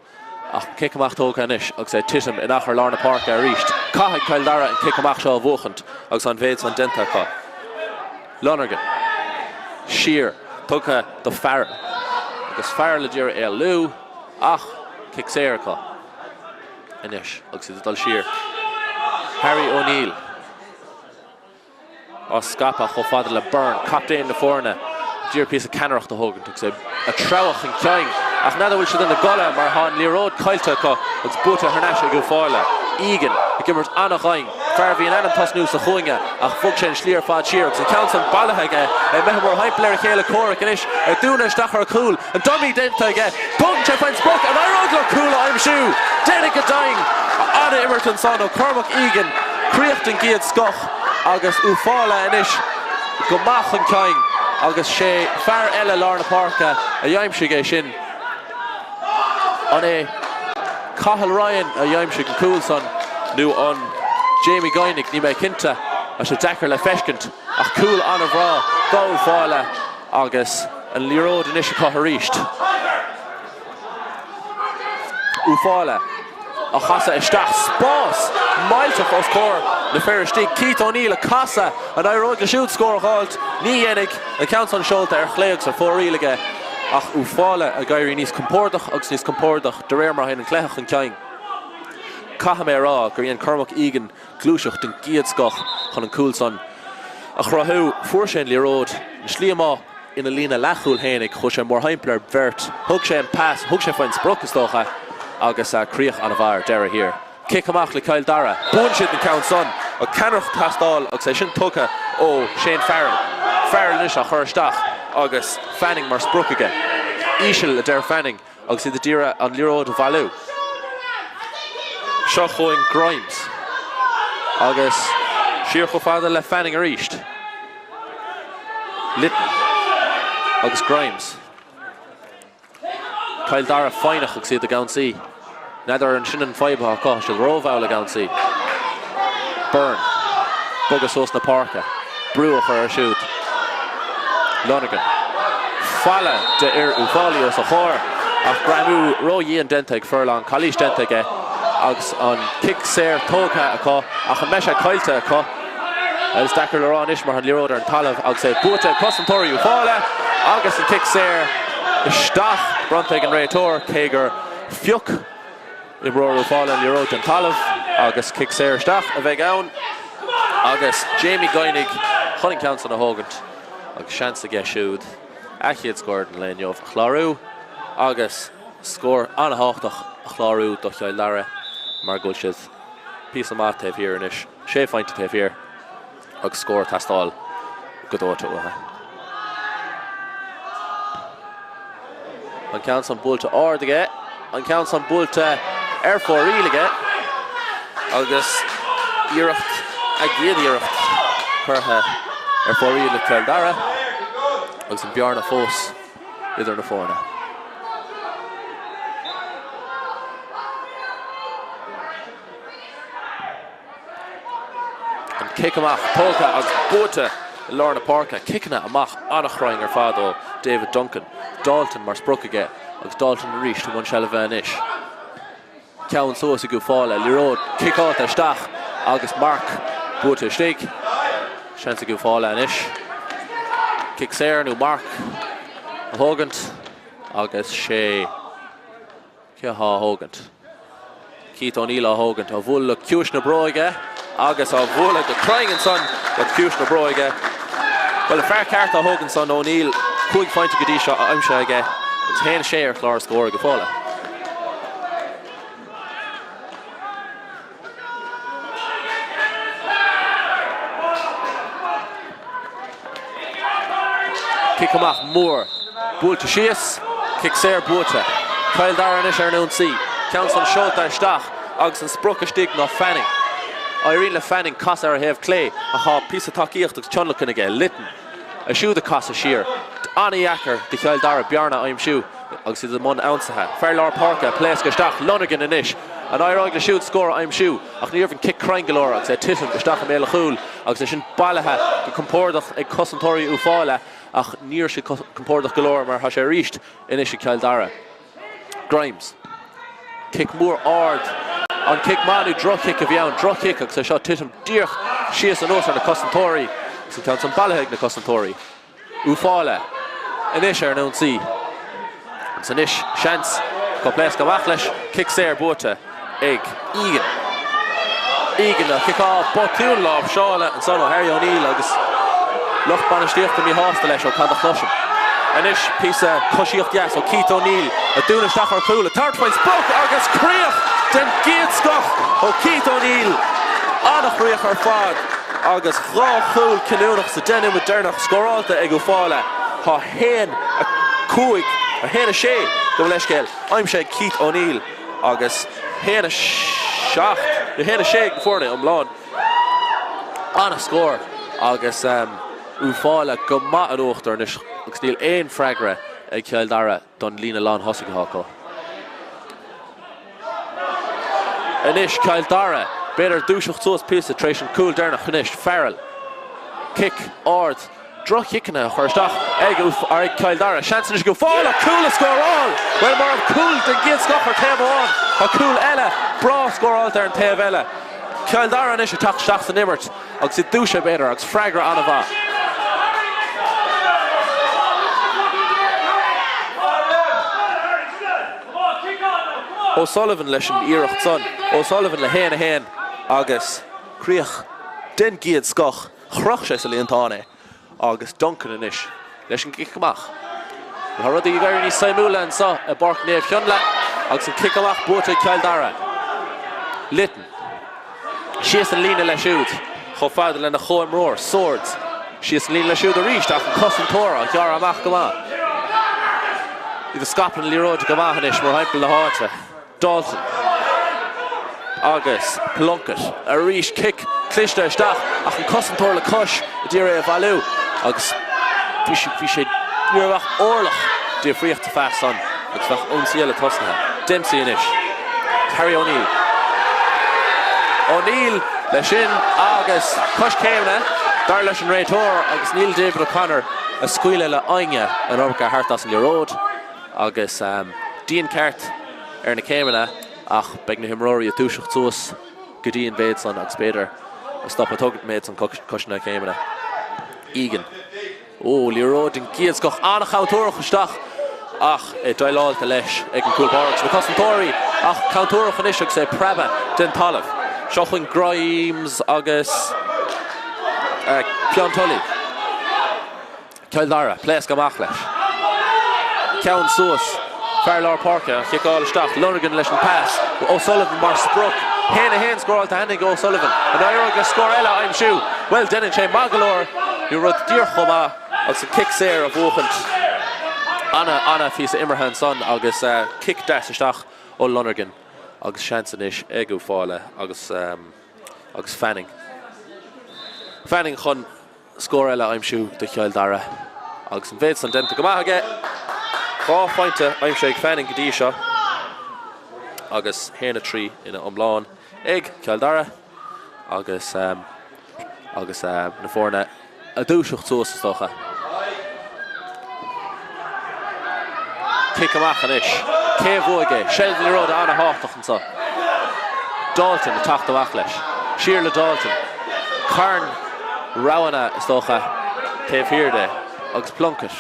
Ach an cic amach tógtha anois agus é ag titim in achar lár na páirce arís. Caithfidh Cill Dara an cic amach seo a bhuachaint agus an mhéid san déanta acu. Lonergan. Siar. Tugtha do Farrell. Agus Farrell ag iarraidh éalú ach cic saor acu anois agus iad ag dul siar. Harry O'Neill. á scaipeadh chomh fada le Byrne, captaen na foirne, ag iarraidh píosa ceannaireacht a thógaint agus é ag treabhadh chun cinn. Ach n'fheadar an bhfuil siad ina gcodladh mar tá an liathróid caillte acu agus buaite thar n-ais ag Uíbh Fhailí. Egan ag imirt an-dhoimhin, fear a bhí in ainm tosnú sa chúinne ach bhog sé an slí ar fad siar agus an ceann san bailithe aige, é imithe mórthimpeall ar a chéile comhraic anois ag dúnadh isteach ar chúl. An dummy déanta aige. Tógann sé faoin sprioc. An éireoidh leo cúl a aimsiú? Déanfainn go deimhin. An-imirt ansan ó Cormac Egan. Críoch den gcéad scoth agus Uíbh Fhailí anois go maith chun cinn agus sé fear eile lár na páirce a d'aimsigh é sin. An é Cathal Ryan a d'aimsigh an cúl san nó an Jamie Guinigh, níl mé cinnte, tá sé deacair le feiscint ach cúl an-bhreá do Uíbh Fhailí agus an liathróid anois acu arís. Uíbh Fhailí á chasadh isteach. Spás millteach os comhair na fir istigh. Keith O'Neill ag casadh. An éireoidh leis siúd scór a dh'fháilt? Ní dhéanfaidh. An ceann san seolta ar chlé agus ar fóraoil aige ach Uíbh Fhailí ag éirí níos compordach agus níos compordach de réir mar a théann an cluiche chun cinn. Caithfidh mé a rá gur dhein Cormac Egan gluaiseacht den gcéad scoth chun an cúl san a chruthú. Fuair sé an liathróid na slí amach ina líne leathchúil fhéinig, chuaigh sé mórthimpeall ar bheirt, thug sé an pas, thug sé faoin sprioc is dócha agus críoch an-mhaith ar deireadh thiar. Cic amach le Cill Dara. Buann siad an ceann san. Ach ceannaireacht ag teastáil agus é sin tugtha ó Shane Farrell. Farrell anois á chur isteach agus Fanning mar sprioc aige. Íseal, a deir Fanning agus iad ag iarraidh an liathróid a bhailiú. Seo chugainn Grimes agus siar chomh fada le Fanning arís. Litton agus Grimes. Cill Dara foighneach agus iad ag ionsaí. N'fheadar an sin an fadhb atá acu, tá siad rómhall ag ionsaí. Byrne. Bogadh suas na páirce. Brú a chur air siúd. Lonergan. Falla de fhir Uíbh Fhailí os a chomhair ach greamú ródhian déanta ag Furlong, calaois déanta aige agus an cic saor tógtha acu ach an mbeidh sé caillte acu? Is deacair le rá anois mar an liathróid ar an talamh agus é buaite ag cosantóirí Uíbh Fhailí agus an cic saor isteach bronnta ag an réiteoir cé gur phioc imreoir Uíbh Fhailí an liathróid den talamh agus cic saor isteach a bheidh ann agus Jamie Guinigh chun an ceann san a thógaint agus seans aige siúd a chéad scór den lae inniu a chlárú agus scór an-thábhachtach a chlárú do Chill Dara mar go bhfuil siad píosa maith taobh thiar anois. Sé phointe taobh thiar agus scór ag teastáil go dóite uathu. An ceann san buailte ard aige, an ceann san buailte ar fóraoil aige agus iarracht, a gcéad iarracht curtha ar fóraoil ag Cill Dara agus an bearna fós idir na foirne. An cic amach tógtha agus buaite i lár na páirce. Ciceanna amach an-chruinn ar fad ó David Duncan. Dalton mar sprioc aige agus Dalton arís i mbun seilbhe anois. Ceann suas ag Uíbh Fhailí, liathróid ciceáilte isteach agus marc buaite istigh. Seans ag Uíbh Fhailí anois. Cic saor nó marc a thógaint agus sé. Cé atá á thógaint? Keith O'Neill á thógaint, á bhualadh le ciumhais na bróige agus á bhualadh go cruinn ansan le ciumhais na bróige. Bhuel, an fear ceart á thógaint ansan, O'Neill, 5 phointe go dtí seo aimsithe aige agus 1-6 ar chlár scóir ag Uíbh Fhailí. Cic amach mór buailte síos, cic saor buaite. Cill Dara anois ar an ionsaí. Ceann san seolta isteach agus an sprioc istigh ná Fanning. Éiríonn le Fanning casadh ar a thaobh clé ach tá píosa tacaíocht agus tionlacan aige, Litton. É siúd ag casadh siar. An-dheacair do Chill Dara bearna a aimsiú agus iad i mbun ionsaithe. Fear lár páirce ag pléascadh isteach, Lonergan anois. An éireoidh leis siúd scór a aimsiú? Ach ní raibh an cic cruinn go leor agus é ag titim isteach i mbéal an chúil agus é sin bailithe go compordach ag cosantóirí Uíbh Fhailí ach ní raibh siad compordach go leor mar tá sé arís anois ag Cill Dara. Grimes. Cic mór ard. An cic maith nó droch-chic a bhí ann? Droch-chic agus é seo ag titim díreach síos anuas ar na cosantóirí agus an ceann san bailithe ag na cosantóirí. Uíbh Fhailí anois ar an ionsaí agus anois seans acu pléascadh amach leis. Cic saor buaite ag Egan. Egan ag ciceáil botún láimhseála ansan ó Harry O'Neill agus lucht bainistíochta míshásta leis ó cad a chloisim. Anois píosa coisíocht dheas ó Keith O'Neill ag dúnadh isteach ar chúl, ag tabhairt faoin sprioc agus críoch den gcéad scoth ó Keith O'Neill. An-chríoch ar fad agus dhá chúl cinniúnach sa 10 nóiméad deireanach scóráilte ag Uíbh Fhailí. Tá 1, 5, 1, 6 gabh mo leithscéal, aimsithe ag Keith O'Neill. Agus 1, 7, nó 1, 6 ag na foirne iomlán. An-scór agus Uíbh Fhailí go maith in uachtar anois agus níl aon freagra ag Cill Dara don líne lán-thosaigh atá acu. Anois Cill Dara, b'fhéidir ag dúiseacht suas píosa tar éis an cúl deireanach anois. Farrell. Cic ard. Droch-chiceanna a chur isteach ag Cill Dara. Seans anois ag Uíbh Fhailí cúl a scóráil! Bhuel, mura raibh cúl den gcéad scoth ar taobh amháin, tá cúl eile breá scóráilte ar an taobh eile. Cill Dara anois ag teacht isteach san imirt agus iad dúisithe, b'fhéidir, agus freagra an-mhaith. O'Sullivan leis an iarracht san. O'Sullivan le haon a haon agus críoch den gcéad scoth. Chroch sé sa líontán é agus Duncan anois leis an gcic amach. Tá rudaí ag éirí níos suimiúla anseo i bPáirc Naomh Fionnlagh agus an cic amach buaite ag Cill Dara. Litton síos an líne leis siúd chomh fada lena chomhimreoir Swords. Síos an líne leis siúd arís ach an cosantóir á ghearradh amach go maith. Iad ag scaipeadh na liathróide go maith anois mórthimpeall na háite. Dalton agus Plunkett arís. Cic cliste isteach ach an cosantóir le cois a d'iarraidh é a bhailiú agus bhí sé, bhí sé, ní raibh ach orlach difríocht sa phas san agus bheadh ionsaí eile tosnaithe. Dempsey anois. Harry O'Neill. O'Neill leis sin agus coiscéimeanna dar leis an réiteoir agus níl David O'Connor ag scaoileadh le éinne an iomarca thart as an liathróid. Agus dian ceart ar na céimeanna ach beidh na himreoirí ag dúiseacht suas go dtí an mhéid san agus b'fhéidir ag stopadh ag tógaint an méid san coiseanna céimeanna. Egan. Ó, liathróid den gcéad scoth, an-chontúirteach isteach ach é déileáilte leis ag an gcúl báire agus na cosantóirí ach contúirteach anois agus é ag preabadh den talamh. Seo chugainn Grimes agus Ceann Tully. Cill Dara, pléascadh amach leis. Ceann suas, fear lár páirce á chiceáil isteach, Lonergan leis an pas, O'Sullivan mar sprioc. 1-1 scóráilte cheana ag O'Sullivan. An éireoidh leis scór eile a aimsiú? Bhuel, déanann sé maith go leor, nó rud díreach chomh maith agus an cic saor a bhuachaint. Ana, ana phíosa imeartha ansan agus cic deas isteach ó Lonergan agus seans anois ag Uíbh Fhailí agus agus Fanning. Fanning chun. Scór eile a aimsiú do Chill Dara agus an mhéid san déanta go maith aige. 2 phointe aimsithe ag Fanning go dtí seo agus 1-3 ina iomlán ag Cill Dara agus agus na foirne ag dúiseacht suas is dócha. Cic amach anois. Cé a bhuafaidh é? Seilbh na liathróide an-thábhachtach anseo. Dalton ag teacht amach leis. Siar le Dalton. Carn roghanna is dócha taobh thiar de agus Plunkett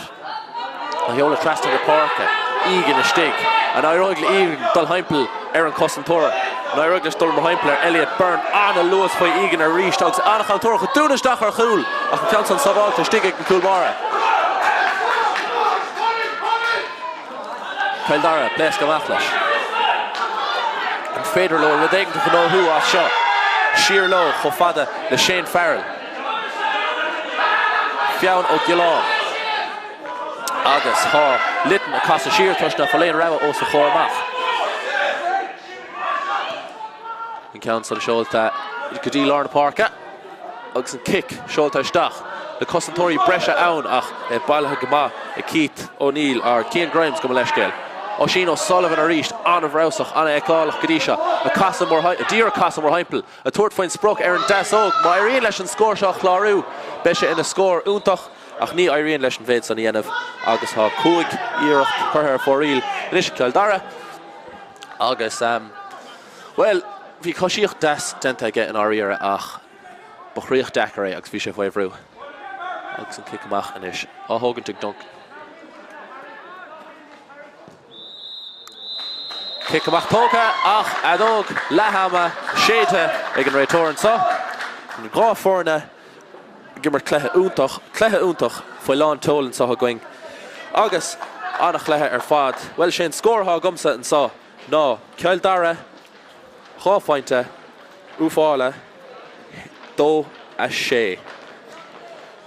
á sheoladh trasna na páirce. Egan istigh. An éireoidh le Egan dul thimpeall ar an chosantóir? An éireoidh leis dul mórthimpeall ar Elliot Byrne? An-luas faoi Egan arís agus an-chontúirteach ag dúnadh isteach ar chúl ach an ceann san sábháilte istigh ag an gcúl báire. Cill Dara, pléascadh amach leis. An féidir leo rud éigin a ghnóthú as seo? Siar leo chomh fada le Shane Farrell. Fionn Ó Giolláin. Agus tá Litton ag casadh siar toisc nach bhfuil aon rogha os a chomhair amach. An ceann san seolta go dtí lár na páirce agus an cic seolta isteach. Na cosantóirí breise ann ach é bailithe go maith ag Keith O'Neill, or Cian Grimes gabh mo leithscéal. Oisín O'Sullivan arís, an-bhreabhsach, an-fheiceálach go dtí seo. Ag casadh mór, díreach casadh mórthimpeall, ag tabhairt faoin sprioc ar an deasóg. Má éiríonn leis an scór seo a chlárú, beidh sé ina scór iontach. Ach ní éiríonn leis an mhéid san a dhéanamh agus tá 5 iarracht curtha ar fóraoil anois ag Cill Dara agus, bhuel, bhí coisíocht deas déanta aige i ndáiríre ach ba chríoch deacair é agus bhí sé faoi bhrú. Agus an cic amach anois á thógaint ag Duncan. Cic amach tógtha ach fheadóg leath ama séidte ag an réiteoir anseo. Na 2 foirne ag imirt cluiche iontach, cluiche iontach faoi lán tseoil anseo againn agus an-chluiche ar fad. Bhuel, sé an scór atá agamsa anseo ná Cill Dara 2 phointe, Uíbh Fhailí 2, 6.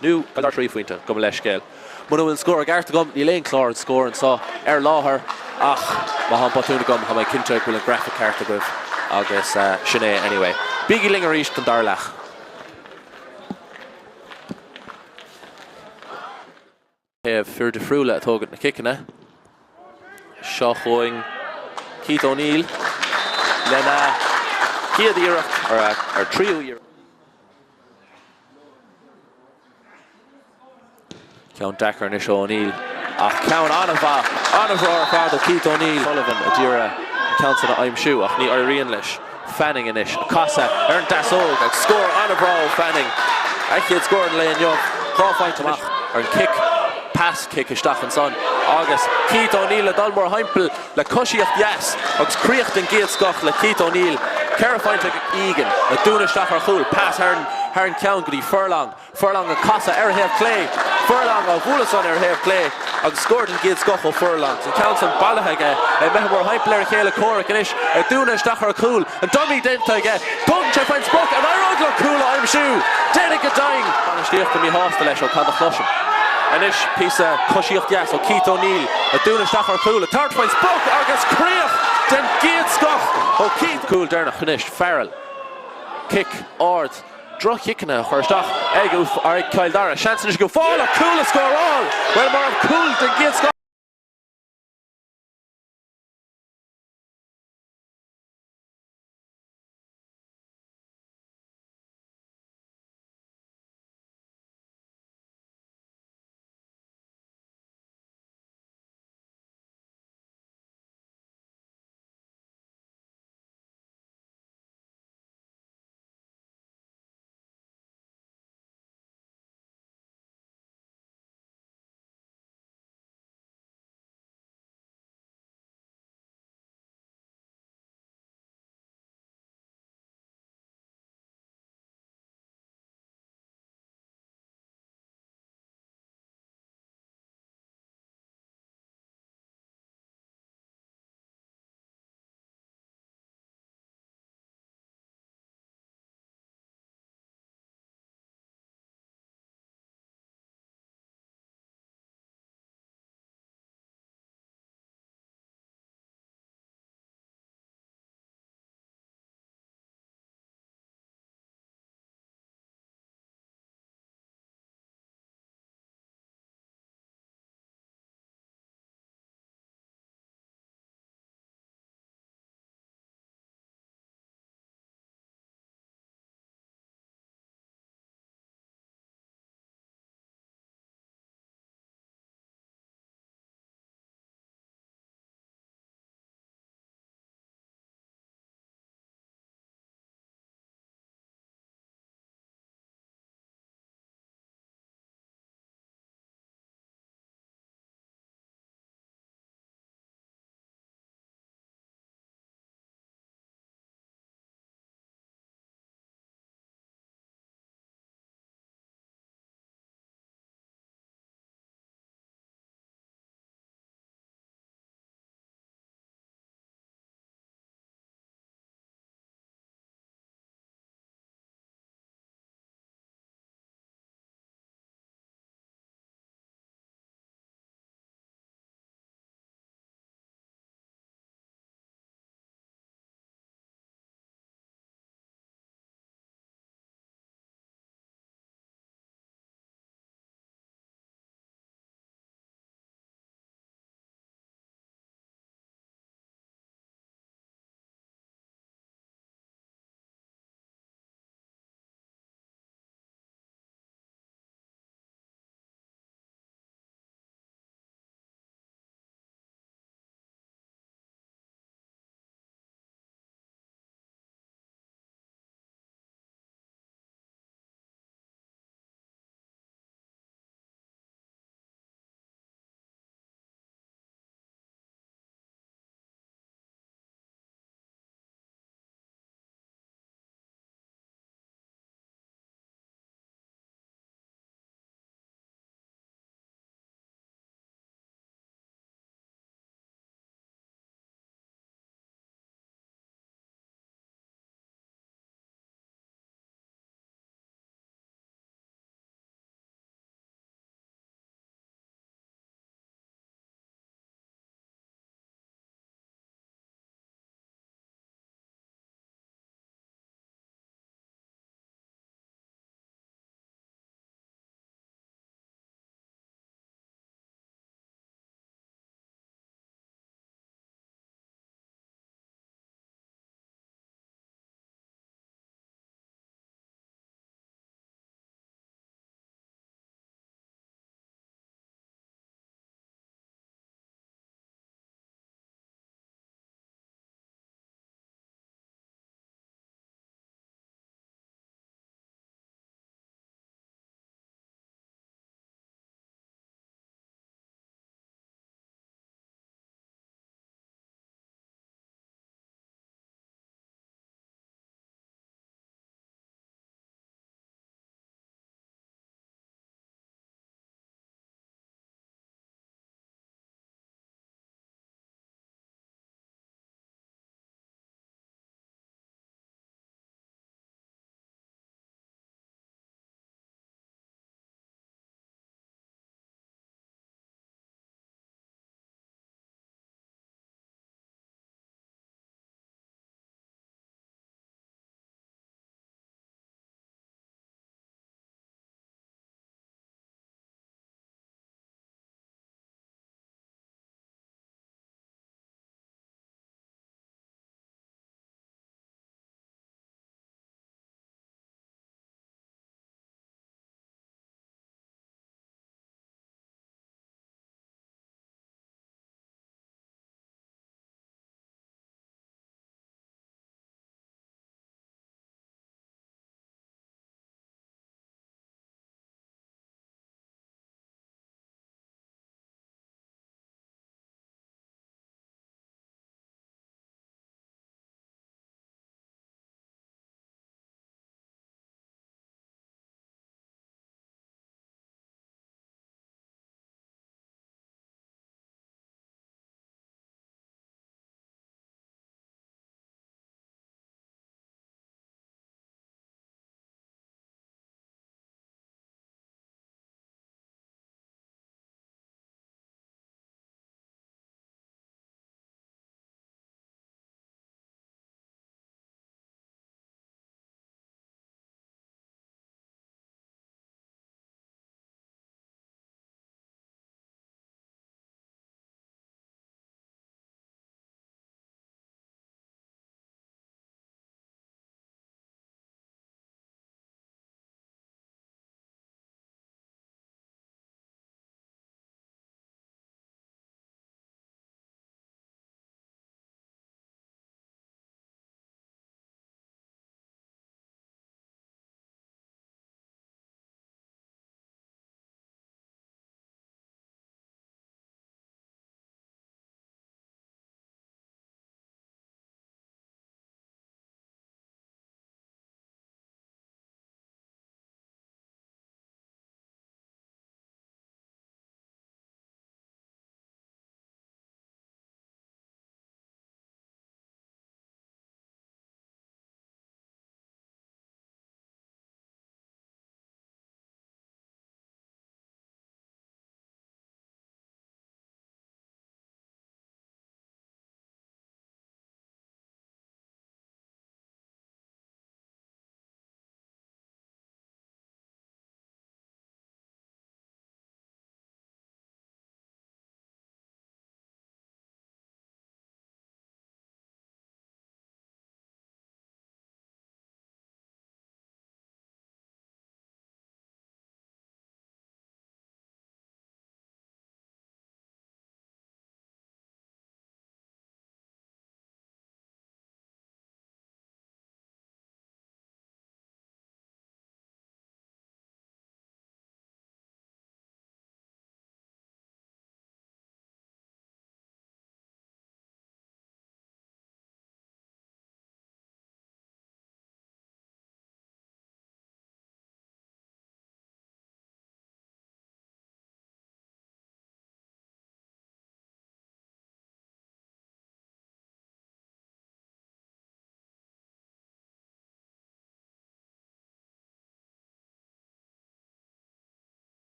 Nó Cill Dara 3 phointe, gabh mo leithscéal. Muna bhfuil an scór i gceart agam, níl aon chlár an scóir anseo ar láthair ach má tá an botún agam, tá mé cinnte go bhfuil an grafaic ceart agaibh agus sin é anyway. Bígí linn arís don dara leath. Taobh fir difriúla ag tógaint na ciceanna. Seo chugainn Keith O'Neill lena. chéad iarracht, ar a tríú iarracht. Ceann deacair anois ó O'Neill ach ceann an-mhaith, an-bhreá ar fad ó Keith O'Neill. Sullivan a d'iarraidh an ceann san a aimsiú ach ní éiríonn leis. Fanning anois ag casadh ar an deasóg agus scór an-bhreá ó Fanning. A chéad scór an lae inniu. 2 phointe amach ar an cic, pas cic isteach ansan agus Keith O'Neill ag dul mórthimpeall le coisíocht dheas agus críoch den gcéad scoth le Keith O'Neill. 4 phointe ag Egan ag dúnadh isteach ar chúl, pas thar an ceann go dtí Furlong. Furlong ag casadh ar a thaobh clé. Furlong á bhualadh san ar a thaobh clé agus scór den gcéad scoth ó Furlong. An ceann san bailithe aige. Imithe mórthimpeall ar a chéile comhrac anois ag dúnadh isteach ar chúl. An dummy déanta aige. Tógann sé faoin sprioc. An éireoidh leo cúl a aimsiú? Déanfainn go deimhin. Bainistíochta míshásta leis ó cad a chloisim. Anois píosa coisíocht dheas ó Keith O'Neill ag dúnadh isteach ar chúl. Ag tabhairt faoin sprioc agus críoch den gcéad scoth ó Keith. Cúl deireanach anois. Farrell. Cic ard. Droch-chiceanna a chur isteach ag Cill Dara. Seans anois ag Uíbh Fhailí cúl a scóráil! Bhuel, mura raibh cúl den gcéad scoth.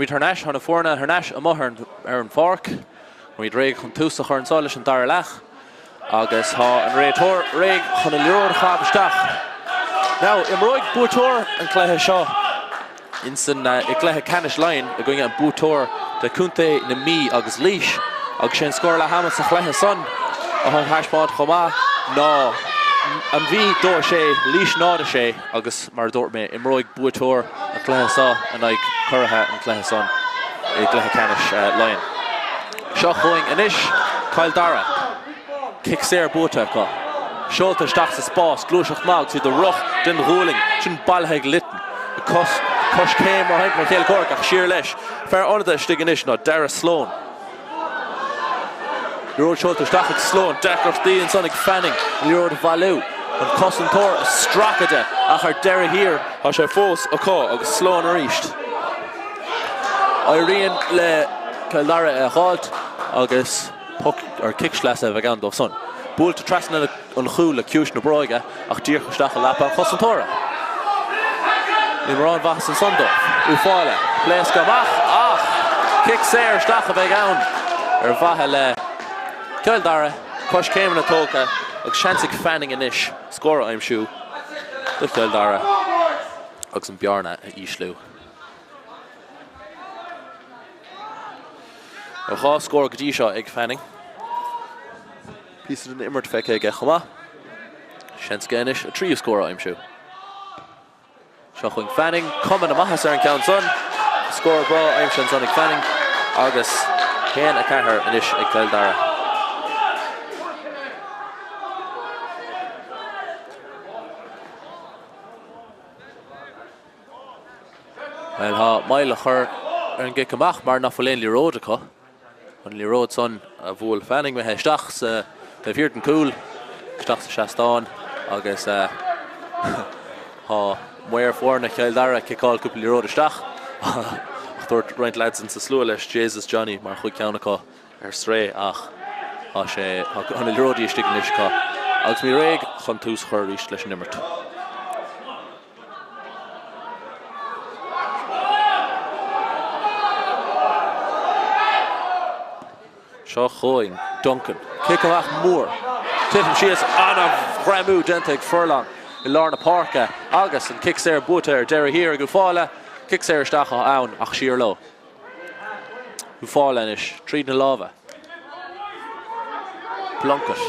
Táimid thar n-ais, tá na foirne thar n-ais amuigh ar an pháirc. Táimid réidh chun tús a chur anseo leis an dara leath agus tá an réiteoir réidh chun an liathróid a chaitheamh isteach. Now, imreoidh buaiteoir an chluiche seo insan i gcluiche ceannais Laighean i gcoinne an buaiteoir de Chontae na Mí agus Laois agus sé an scór leath ama sa chluiche san atá á thaispeáint chomh maith ná an Mhí 2 6, Laois 0 6 agus mar a dúirt mé imreoidh buaiteoir an chluiche seo in aghaidh curaithe an chluiche san i gcluiche ceannais Laighean. Seo chugainn anois Cill Dara. Cic saor buaite acu. Seolta isteach sa spás, gluaiseacht maith agus iad ag rith den ghualainn. Sin bailithe ag Lytton. Cos, coiscéim mar shampla mar chéile comhraic ach siar leis. Fear ionadaithe istigh anois ná Darragh Sloane. Liathróid seolta isteach ag Sloane. Deacrachtaí ansan ag Fanning an liathróid a bhailiú. An cosantóir ag stracadh de ach ar deireadh thiar tá sé fós acu agus Sloane arís. Éiríonn le Cill Dara é a dh'fháilt agus. Poc or cic sleasa a bheidh ann dóibh san. Buailte trasna an chúil le ciumhais na bróige ach díreach isteach i lapa an chosantóra. Níl mórán mhaitheas ansan dóibh. Ufáile. Pléascadh amach ach cic saor isteach a bheidh ann ar mhaithe le Cill Dara. Coiscéimeanna tógtha agus seans ag Fanning anois scór a aimsiú do Chill Dara agus an bearna a ísliú. 2 scór go dtí seo ag Fanning. Píosa den imirt feicthe aige chomh maith. Seans aige anois a tríú scór a aimsiú. Seo chugainn Fanning, cuma na maitheasa ar an gceann san. Scór breá aimsithe ansan ag Fanning agus 1, 4 anois ag Cill Dara. Bhuel, tá moill á chur ar an gcic amach mar nach bhfuil aon liathróid acu. An liathróid san a bhuail Fanning imithe isteach sa taobh thiar den cúl, isteach sa seastán agus tá maor foirne Chill Dara ag ciceáil cúpla liathróid isteach ach dúirt roinnt leaids in sa slua leis Jesus Johnny mar chuaigh ceann acu ar strae ach tá sé, tá na liathróidí istigh anois acu agus muid réidh chun tús a chur arís leis an imirt. Seo chugainn Duncan. Cic amach mór. Titim síos. An-ghreamú déanta ag Furlong i lár na páirce agus an cic saor buaite ar deireadh thiar ag Ufáile. Cic saor isteach ann ach siar leo. Ufáile anois tríd na lámha. Plunkett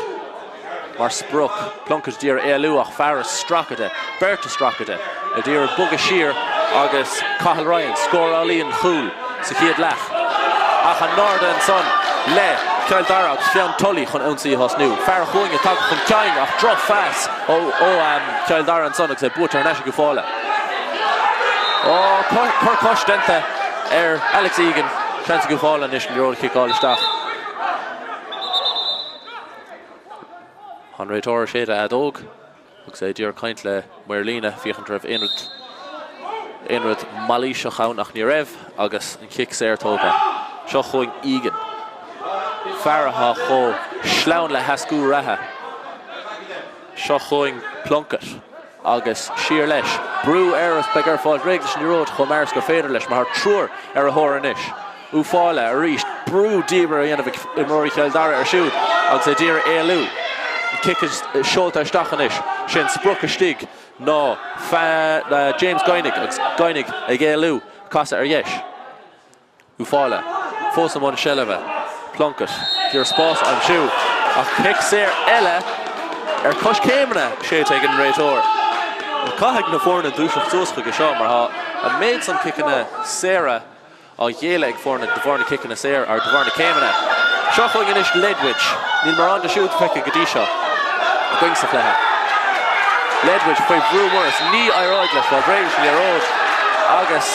mar sprioc. Plunkett d'iarraidh éalú ach fear ag stracadh de, beirt ag stracadh de, ag iarraidh bogadh siar agus Cathal Ryan, scórálaí an chúil sa chéad leath. Ach in airde ansan le Cill Dara agus Fionn Tully chun ionsaí a thosnú. Fear chúinne tagtha chun cinn ach drochphas ó Chill Dara ansan agus é buaite thar n-ais ag Ufáile. Ó, cor cois déanta ar Alex Egan. Seans ag Ufáile anois an liathróid a chiceáil isteach. An réiteoir ag séideadh a fheadóg agus é ag iarraidh caint le maor líne féachaint raibh aon rud aon rud mailíseach ann ach ní raibh agus an chic saor tógtha. Seo chugainn Egan. Fear atá chomh sleamhain le heascú reatha. Seo chugainn Plunkett agus siar leis. Brú air agus beidh air fáil réidh leis an liathróid chomh mear is gur féidir leis mar tá triúr ar a thóir anois. Ufáile arís. Brú diamhair á dhéanamh ag imreoirí Chill Dara air siúd agus é d'iarraidh éalú. An cic seolta isteach anois. Sé an sprioc istigh ná James Guinigh agus Guinigh ag éalú. Casadh ar dheis. Ufáile fós i mbun seilbhe. Plunkett ag iarraidh spás a aimsiú ach cic saor eile ar coiscéimeanna séidte ag an réiteoir. Caithfidh na foirne dúiseacht suas chuige seo mar tá an méid san ciceanna saora á ghéilleadh ag foirne de bharr na ciceanna saor ar de bharr na céimeanna. Seo chugainn anois Ledwidge. Níl mórán de siúd feicthe go dtí seo againn sa chluiche. Ledwidge faoi bhrú mór is ní éireoidh leis fáil réidh leis an liathróid agus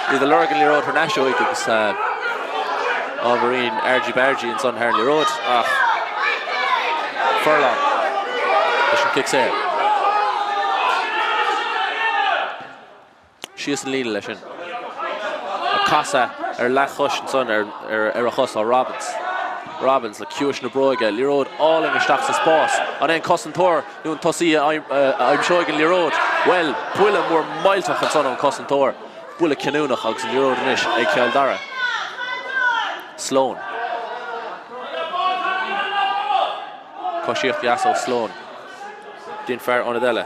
iad ag lorg an liathróid thar n-ais uaidh agus ábhairín argy-bargy ansan thar an liathróid ach Furlong leis an cic saor. Síos an líne leis sin. Ag casadh ar leathchois ansan ar a chos tá Robbins. Robbins le ciumhais na bróige. Liathróid álainn isteach sa spás. An é an cosantóir nó an tosaí a aimseoidh an liathróid? Bhuel, buille mór millteach ansan ón cosantóir. Buille cinniúnach agus an liathróid anois ag Cill Dara. Sloan. Coisíocht dheas ó Sloan. Dtí'n fear ionaid eile.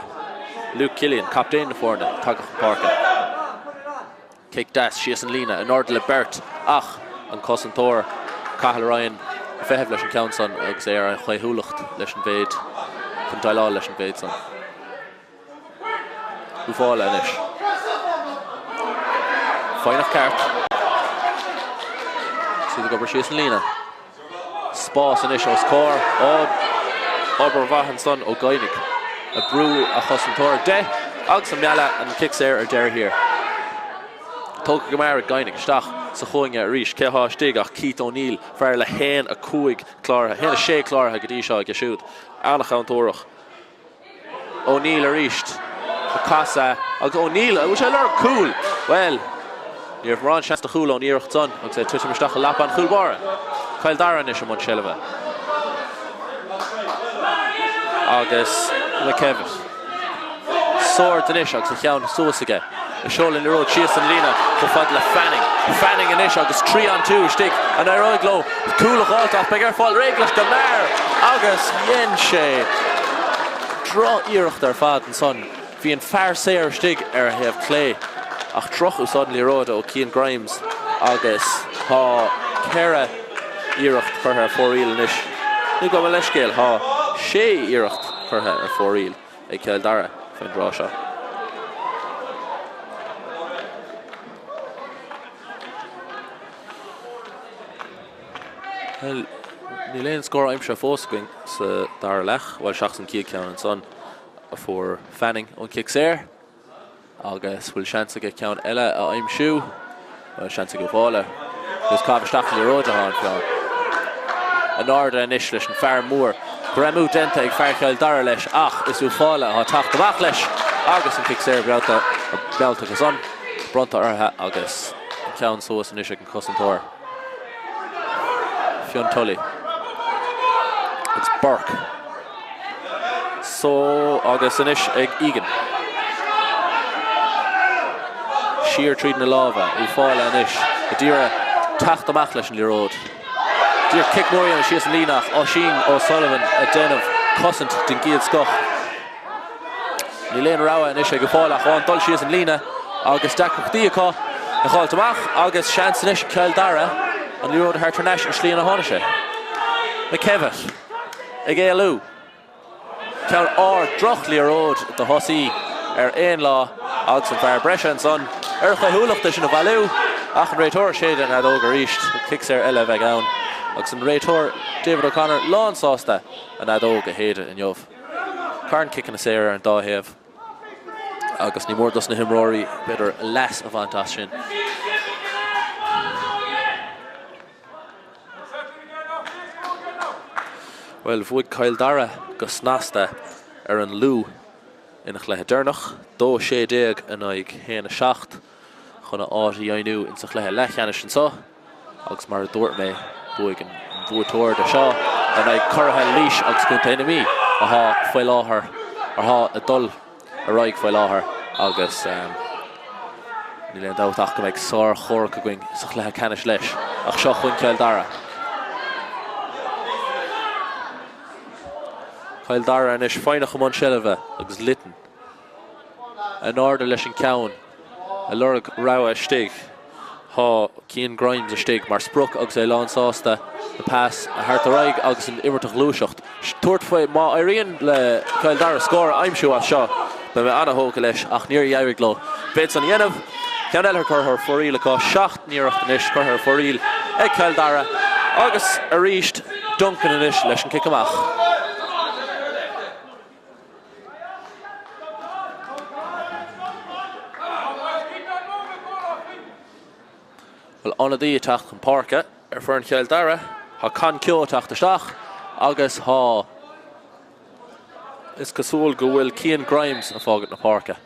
Luke Killian, captaen na foirne, tagtha chun páirce. Cic deas síos an líne, in airde le beirt ach an cosantóir Cathal Ryan ag feitheamh leis an ceann san agus é ar a chaothúlacht leis an mhéid chun déileáil leis an mhéid san. Uíbh Fhailí anois. Foighneach ceart. Siad ag obair síos an líne. Spás anois os comhair. Ó, obair mhaith ansan ó Guinigh. Ag brú a chosantóir de agus ag mealladh an cic saor ar deireadh thiar. Tógtha go mear ag Guinigh isteach sa chúinne arís. Cé atá istigh ach Keith O'Neill, fear le 1-5 cláraithe, 1-6 cláraithe go dtí seo aige siúd. An-chontúirteach. O'Neill arís ag casadh agus O'Neill, an bhfuil sé ag lorg cúl? Bhuel, ní raibh mórán seans de chúl ón iarracht san agus é ag titim isteach i lapa an chúl báire. Cill Dara anois i mbun seilbhe. Agus McKevitt. Swords anois agus a cheann suas aige. Ag seoladh an liathróid síos an líne chomh fada le Fanning. Fanning anois agus 3 on 2 istigh. An éireoidh leo cúl a dh'fháilt ach beidh air fáil réidh leis go mear agus dhein sé droch-iarracht ar fad ansan. Bhí an fear saor istigh ar a thaobh clé ach droch-úsáid na liathróide ó Cian Grimes agus tá 4 iarracht curtha ar fóraoil anois. Nó gabh mo leithscéal, tá 6 iarracht curtha ar fóraoil. ag Cill Dara faoin dtráth seo. Bhuel, níl aon scór aimsithe fós againn sa dara leath, bhuel seachas an chéad ceann ansan a fuair Fanning ón chic saor. Agus bhfuil seans aige ceann eile a aimsiú? Bhuel, seans ag Uíbh Fhailí. Agus caitheamh isteach an liathróid atá an ceann. In airde anois leis an fear mór. Greamú déanta ag fear Chill Dara leis ach is Uíbh Fhailí atá teacht amach leis agus an cic saor breabhta, mealltach ansan, bronnta orthu agus an ceann suas anois ag an cosantóir. Fionn Tully agus Burke. So agus anois ag Egan. Siar tríd na lámha, Uíbh Fhailí anois ag iarraidh teacht amach leis an liathróid. Díreach cic mór a dhéanamh síos an líne ach Oisín O'Sullivan ag déanamh cosaint den gcéad scoth. Níl aon rogha anois ag Uíbh Fhailí ach amháin dul síos an líne agus deacrachtaí acu a dh'fháilt amach agus seans anois ag Cill Dara an liathróid a thabhairt thar n-ais an slí ina tháinig sé. McKevitt ag éalú. Ceann ard, droch-liathróid do thosaí ar aon lá agus an fear breise ansan ar a chaothúlacht é sin a bhailiú ach an réiteoir ag séideadh an fheadóg arís. Cic saor eile a bheidh ann agus an réiteoir David O'Connor lán sásta an fheadóg a shéideadh inniu. Carn ciceanna saora ar an dá thaobh agus ní mór dos na himreoirí, b'fhéidir, leas a bhaint as sin. Bhuel, bhuaigh Cill Dara go snasta ar an Lú ina chluiche deireanach, 2-16 in aghaidh 1-7, chun a áit a dheimhniú insa chluiche leathcheannais anseo. Agus mar a dúirt mé, buafaidh an buaiteoir de seo in aghaidh curaithe Laois agus Contae na Mí atá faoi láthair, atá ag dul ar aghaidh faoi láthair agus níl aon dabht ach go mbeidh sár-chomhrac againn sa chluiche ceannais leis. Ach seo chugainn Cill Dara. Cill Dara anois foighneach i mbun seilbhe agus Litton in airde leis an ceann ag lorg rogha istigh. Tá Cian Grimes istigh mar sprioc agus é lán sásta an pas a thabhairt ar aghaidh agus an imirt a ghluaiseacht. Tabhairt faoi má éiríonn le Cill Dara scór a aimsiú as seo, beidh mé an-thógtha leis ach níor éirigh leo an mhéid san a dhéanamh. Ceann eile curtha ar fóraoil acu, 7 n-iarracht anois curtha ar fóraoil ag Cill Dara agus arís Duncan anois leis an cic amach. Bhuel, ionadaí ag teacht chun páirce ar foireann Chill Dara. Tá Con Keogh ag teacht isteach agus tá, is cosúil go bhfuil Cian Grimes ag fágaint na páirce.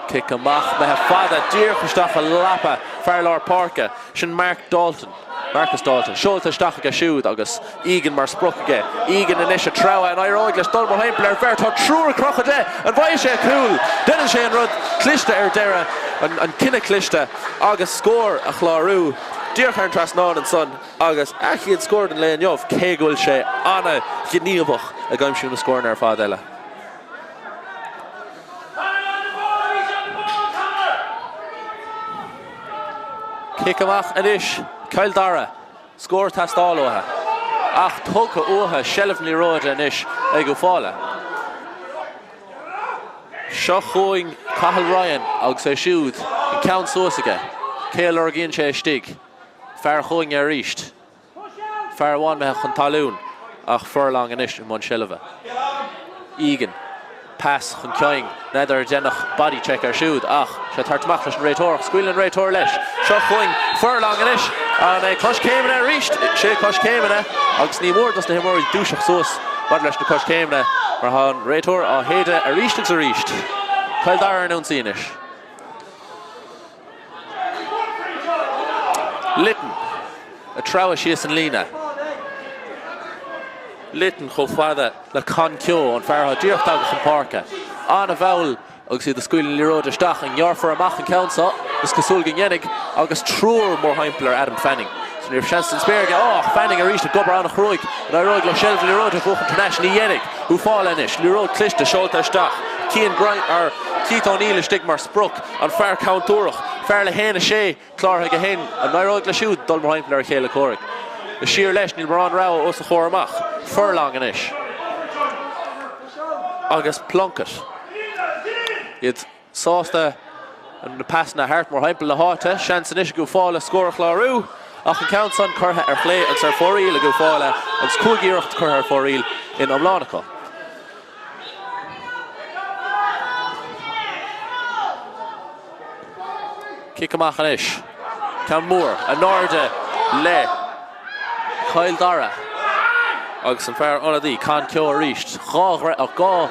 Cic amach, imithe fada, díreach isteach i lapa fear lár páirce. Sin Mark Dalton. Marcus Dalton seolta isteach aige siúd agus Egan mar sprioc aige. Egan anois ag treabhadh, an éireoidh leis dul mórthimpeall ar bheirt? Tá triúr ag crochadh de! An bhfaighidh sé a chúl? Déanann sé an rud cliste ar deireadh, an cinneadh cliste agus scór a chlárú díreach thar an trasnán ansan agus a chéad scór den lae inniu, cé go bhfuil sé an-ghníomhach ag aimsiú na scóranna ar fad eile. Cic amach anois, Cill Dara. Scór ag teastáil uathu. Ach tugtha uathu, seilbh na liathróide anois ag Uíbh Fhailí. Seo chugainn Cathal Ryan agus é siúd, an ceann suas aige. Cé a lorgaíonn sé istigh? Fear chugainne arís. Fear amháin imithe chun talún ach Furlong anois i mbun seilbhe. Egan. Pas chun cinn. N'fheadar ar deineadh body check air siúd ach sé ag tabhairt amach leis an réiteoir ach scaoileann an réiteoir leis. Seo chugainn Furlong anois. An é coiscéimeanna arís? Sé coiscéimeanna agus ní mór dos na himreoirí dúiseacht suas maidir leis na coiscéimeanna mar tá an réiteoir á shéideadh arís agus arís. Cill Dara ar an ionsaí anois. Lytton ag treabhadh síos an líne. Lytton chomh fada le Con Keogh, an fear atá díreach tagtha chun páirce. An-mhall agus iad ag scaoileadh na liathróide isteach. An ngearrfar amach an ceann seo? Is cosúil go ndéanfaidh agus triúr mórthimpeall ar Adam Fanning. So ní raibh seans den spéir aige. Ó, ach Fanning arís ag obair an-chruaidh. An éireoidh leo seilbh na liathróide a bhuachan thar n-ais? Ní dhéanfaidh. Uíbh Fhailí anois. Liathróid cliste seolta isteach. Cian Grimes, or Keith O'Neill istigh mar sprioc. An fear contúirteach. Fear le haon 6 cláraithe aige féin. An éireoidh leis siúd dul mórthimpeall ar a chéile comhraic? Siar leis, níl mórán rogha os a chomhair amach. Furlong anois. Agus Plunkett. Iad sásta na pasanna thart mórthimpeall na háite. Seans anois ag Uíbh Fhailí scór a chlárú. Ach an ceann san curtha ar chlé agus ar fóraoil ag Uíbh Fhailí agus 5 iarracht curtha ar fóraoil in iomlán acu. Cic amach anois. Ceann mór in airde le Cill Dara agus an fear ionadaí Con Keogh arís. 2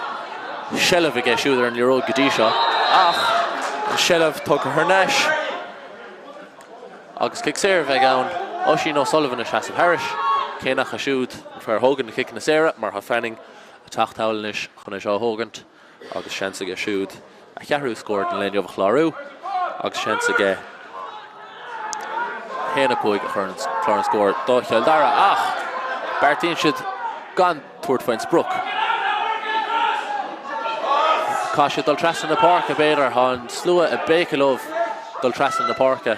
sheilbh aige siúd ar an liathróid go dtí seo ach an seilbh tugtha thar n-ais agus cic saor a bheidh ann. Oisín O'Sullivan ag seasamh thairis, cé nach é siúd an fear a thógann na ciceanna saora mar tá Fanning ag teacht thall anois chun é seo a thógaint agus seans aige siúd a cheathrú scór den lae inniu a chlárú agus seans aige 1-5 a chur ar an chlár an scór do Chill Dara ach beartaíonn siad gan tabhairt faoin sprioc. Caithfidh siad dul trasna na páirce b'fhéidir, tá an slua ag béiceadh leo dul trasna na páirce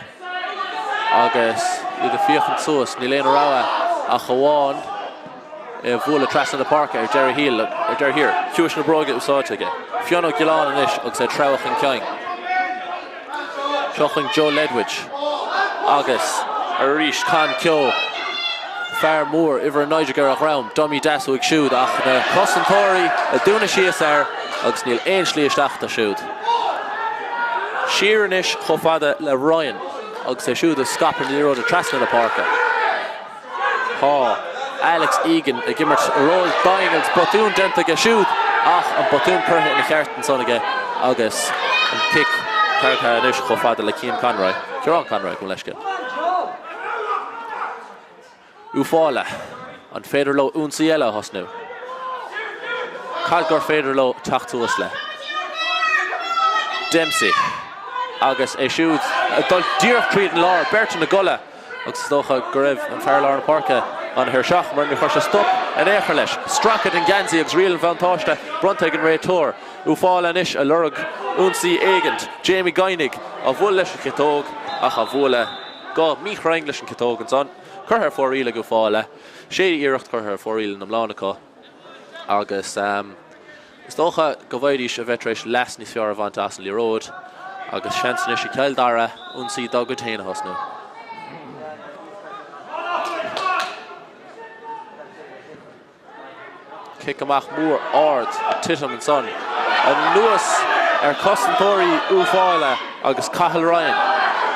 agus iad ag féachaint suas, níl aon rogha ach amháin é a bhualadh trasna na páirce ar deireadh thiar, ar deireadh thiar. Ciumhais na bróige úsáidte aige. Fionn Ó Giolláin anois agus é ag treabhadh chun cinn. Seo chugainn Joe Ledwidge agus arís Con Keogh. Fear mór, uimhir 19 ar a dhroim, dummy deas uaidh siúd ach na cosantóirí ag dúnadh síos air agus níl aon slí isteach dó siúd. Siar anois chomh fada le Ryan agus é siúd ag scaipeadh na liathróide trasna na páirce. Tá Alex Egan ag imirt ról daing agus botún déanta aige siúd ach an botún curtha ina cheart ansan aige agus an cic tarraingthe anois chomh fada le Cian Conroy, Ciarán Conroy, gabh mo leithscéal. Uíbh Fhailí, an féidir leo ionsaí eile a thosnú? Cad gur féidir leo teacht suas le? Dempsey agus é siúd ag dul díreach tríd an lár, beirt ina gcodladh. agus is dócha go raibh an fear lár na páirce an-thuirseach mar níor chuir sé stop in aon chor leis. Stracadh den gheansaí agus riail an bhuntáiste bronnta ag an réiteoir. Uíbh Fhailí anois ag lorg ionsaí éigint. Jamie Guiney á bhualadh leis an chiotóg ach á bhualadh go míchruinn leis an chiotóg ansan. Curtha ar fóraoil ag Uíbh Fhailí. Sé iarracht curtha ar fóraoil in iomlán acu agus. Is dócha go bhfaighidís a bheith tar éis leas níos fearr a bhaint as an liathróid agus seans anois ag Cill Dara ionsaí dá gcuid féin a thosnú. Cic amach mór ard ag titim ansan anuas ar chosantóirí Uíbh Fhailí agus Cathal Ryan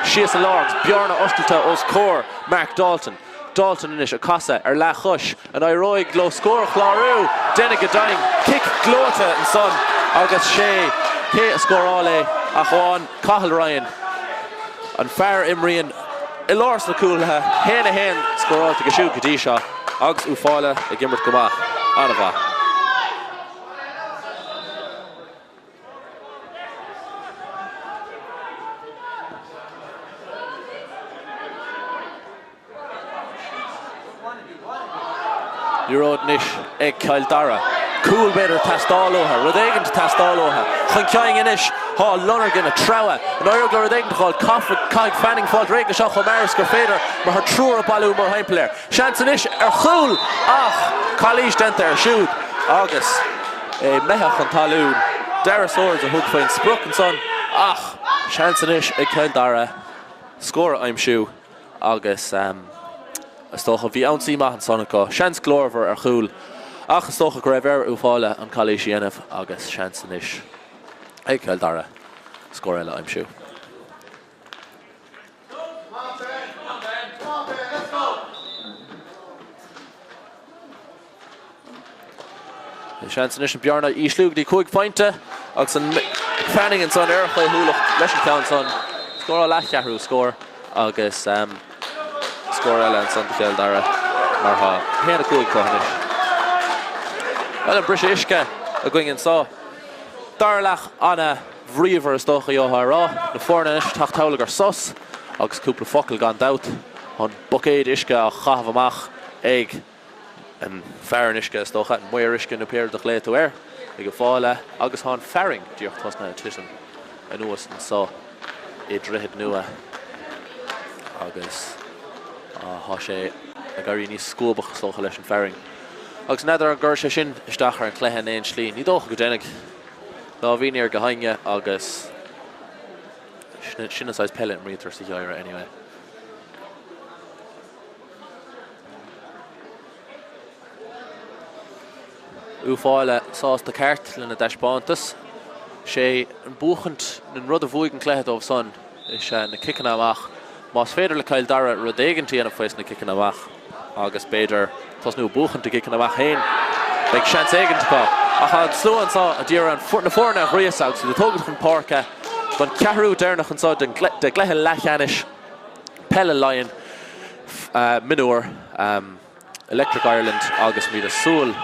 síos an lár agus bearna oscailte os comhair Mark Dalton. Dalton anois ag casadh ar leathchois. An éireoidh leo scór a chlárú? Déanfaidh go deimhin. Cic gleoite ansan agus sé cé a scóráil é ach amháin Cathal Ryan, an fear a imríonn i lár sna cúlaithe, 1-1 scóráilte acu siúd go dtí seo agus Uíbh Fhailí ag imirt go maith, an-mhaith. Liathróid anois ag Cill Dara. Cúl b'fhéidir ag teastáil uathu. Rud éigin ag teastáil uathu. Chun cinn anois tá Lonergan ag treabhadh. An éireoidh leo rud éigin a fháil? Caithfidh Fanning fáilt réidh leis seo chomh mear is gur féidir mar tá triúr ag bailiú mórthimpeall air. Seans anois ar chúl ach calaois déanta air siúd agus é imithe chun talún. Dara Swords a thug faoin sprioc ansan ach seans anois ag Cill Dara scór a aimsiú. agus is dócha bhí ionsaí maith ansan acu, seans glórmhar ar chúl ach is dócha go raibh ar Uíbh Fhailí an calaois a dhéanamh agus seans anois ag Cill Dara scór eile a aimsiú. Seans anois an bearna a ísliú go dtí 5 phointe agus an Fanning ansan ar a chaothúlacht leis an ceann san. Scóráil leathcheathrú scór agus scór eile ansan do Chill Dara mar tá 1-5 acu anois. Bhuel an briseadh uisce againn anso. Dara leath ana-bhríomhar is dócha gheofá a rá. Na foirne anois ag teacht toghlaigh ar sos agus cúpla focal gan dabht. An buicéad uisce á chaitheamh amach ag an fear an uisce, is dócha, an maor uisce nó pé rud a ghlaofaidh tú air, ag Uíbh Fhailí agus tá an fearthainn díreach tosnaithe ag titim anuas anso i Droichead Nua agus tá sé ag éirí níos scuabach, is dócha, leis an fearthainn. Agus n'fheadar an gcuirfidh sé sin isteach ar an chluiche in aon slí. Ní dócha go ndéanfaidh. Láimhín air go héinne agus sin an saghas peile a imrítear sa gheimhreadh anyway. Uíbh Fhailí sásta ceart lena dtaispeántas. Sé an buachaint, an rud a bhuaigh an cluiche dóibh san is ea na ciceanna amach. Más féidir le Cill Dara rud éigin a dhéanamh faoi sna ciceanna amach agus b'fhéidir tosnú ag buachaint a gciceanna amach féin, beidh seans éigin acu. Ach tá an slua anseo a d'iarraidh na foirne a ghríosadh agus iad ag tógaint chun páirce don cheathrú deireanach anseo de gcluiche leathcheannais. Peile Laighean Mionúir Electric Ireland agus muid ag súil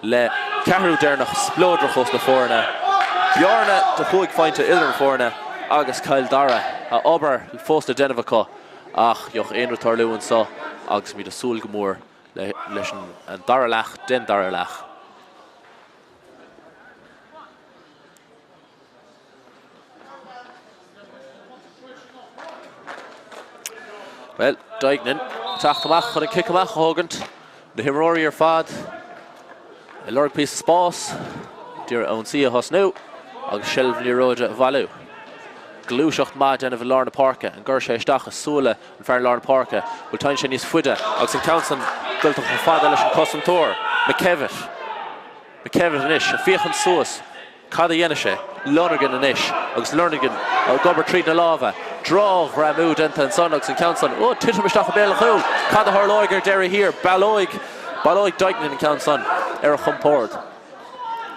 le ceathrú deireanach spleodrach ós na foirne. Bearna de chúig phointe idir na foirne agus Cill Dara a obair fós le déanamh acu ach gheobhadh aon rud tarlú anseo agus muid ag súil go mór leis an dara leath den dara leath. Bhuel, Duignan teacht amach chun an cic amach a thógaint. Na himreoirí ar fad ag lorg píosa spáis. D'iarraidh ionsaí a thosnú agus seilbh na liathróide a bhailiú. Gluaiseacht maith déanamh i lár na páirce. An gcuirfidh sé isteach i súile an fear i lár na páirce? Bhuel, téann sé níos faide agus an ceann san dulta chomh fada leis an cosantóir, McKevitt. McKevitt anois ag féachaint suas. Cad a dhéanfaidh sé? Lonergan anois agus Lonergan ag obair tríd na lámha. Drochghreamú déanta ansan agus an ceann san, ó, titim isteach i mbéal an chúil. Cad a tharlóidh ar deireadh thiar? Baileoidh, baileoidh Duignan an ceann san ar a chompord.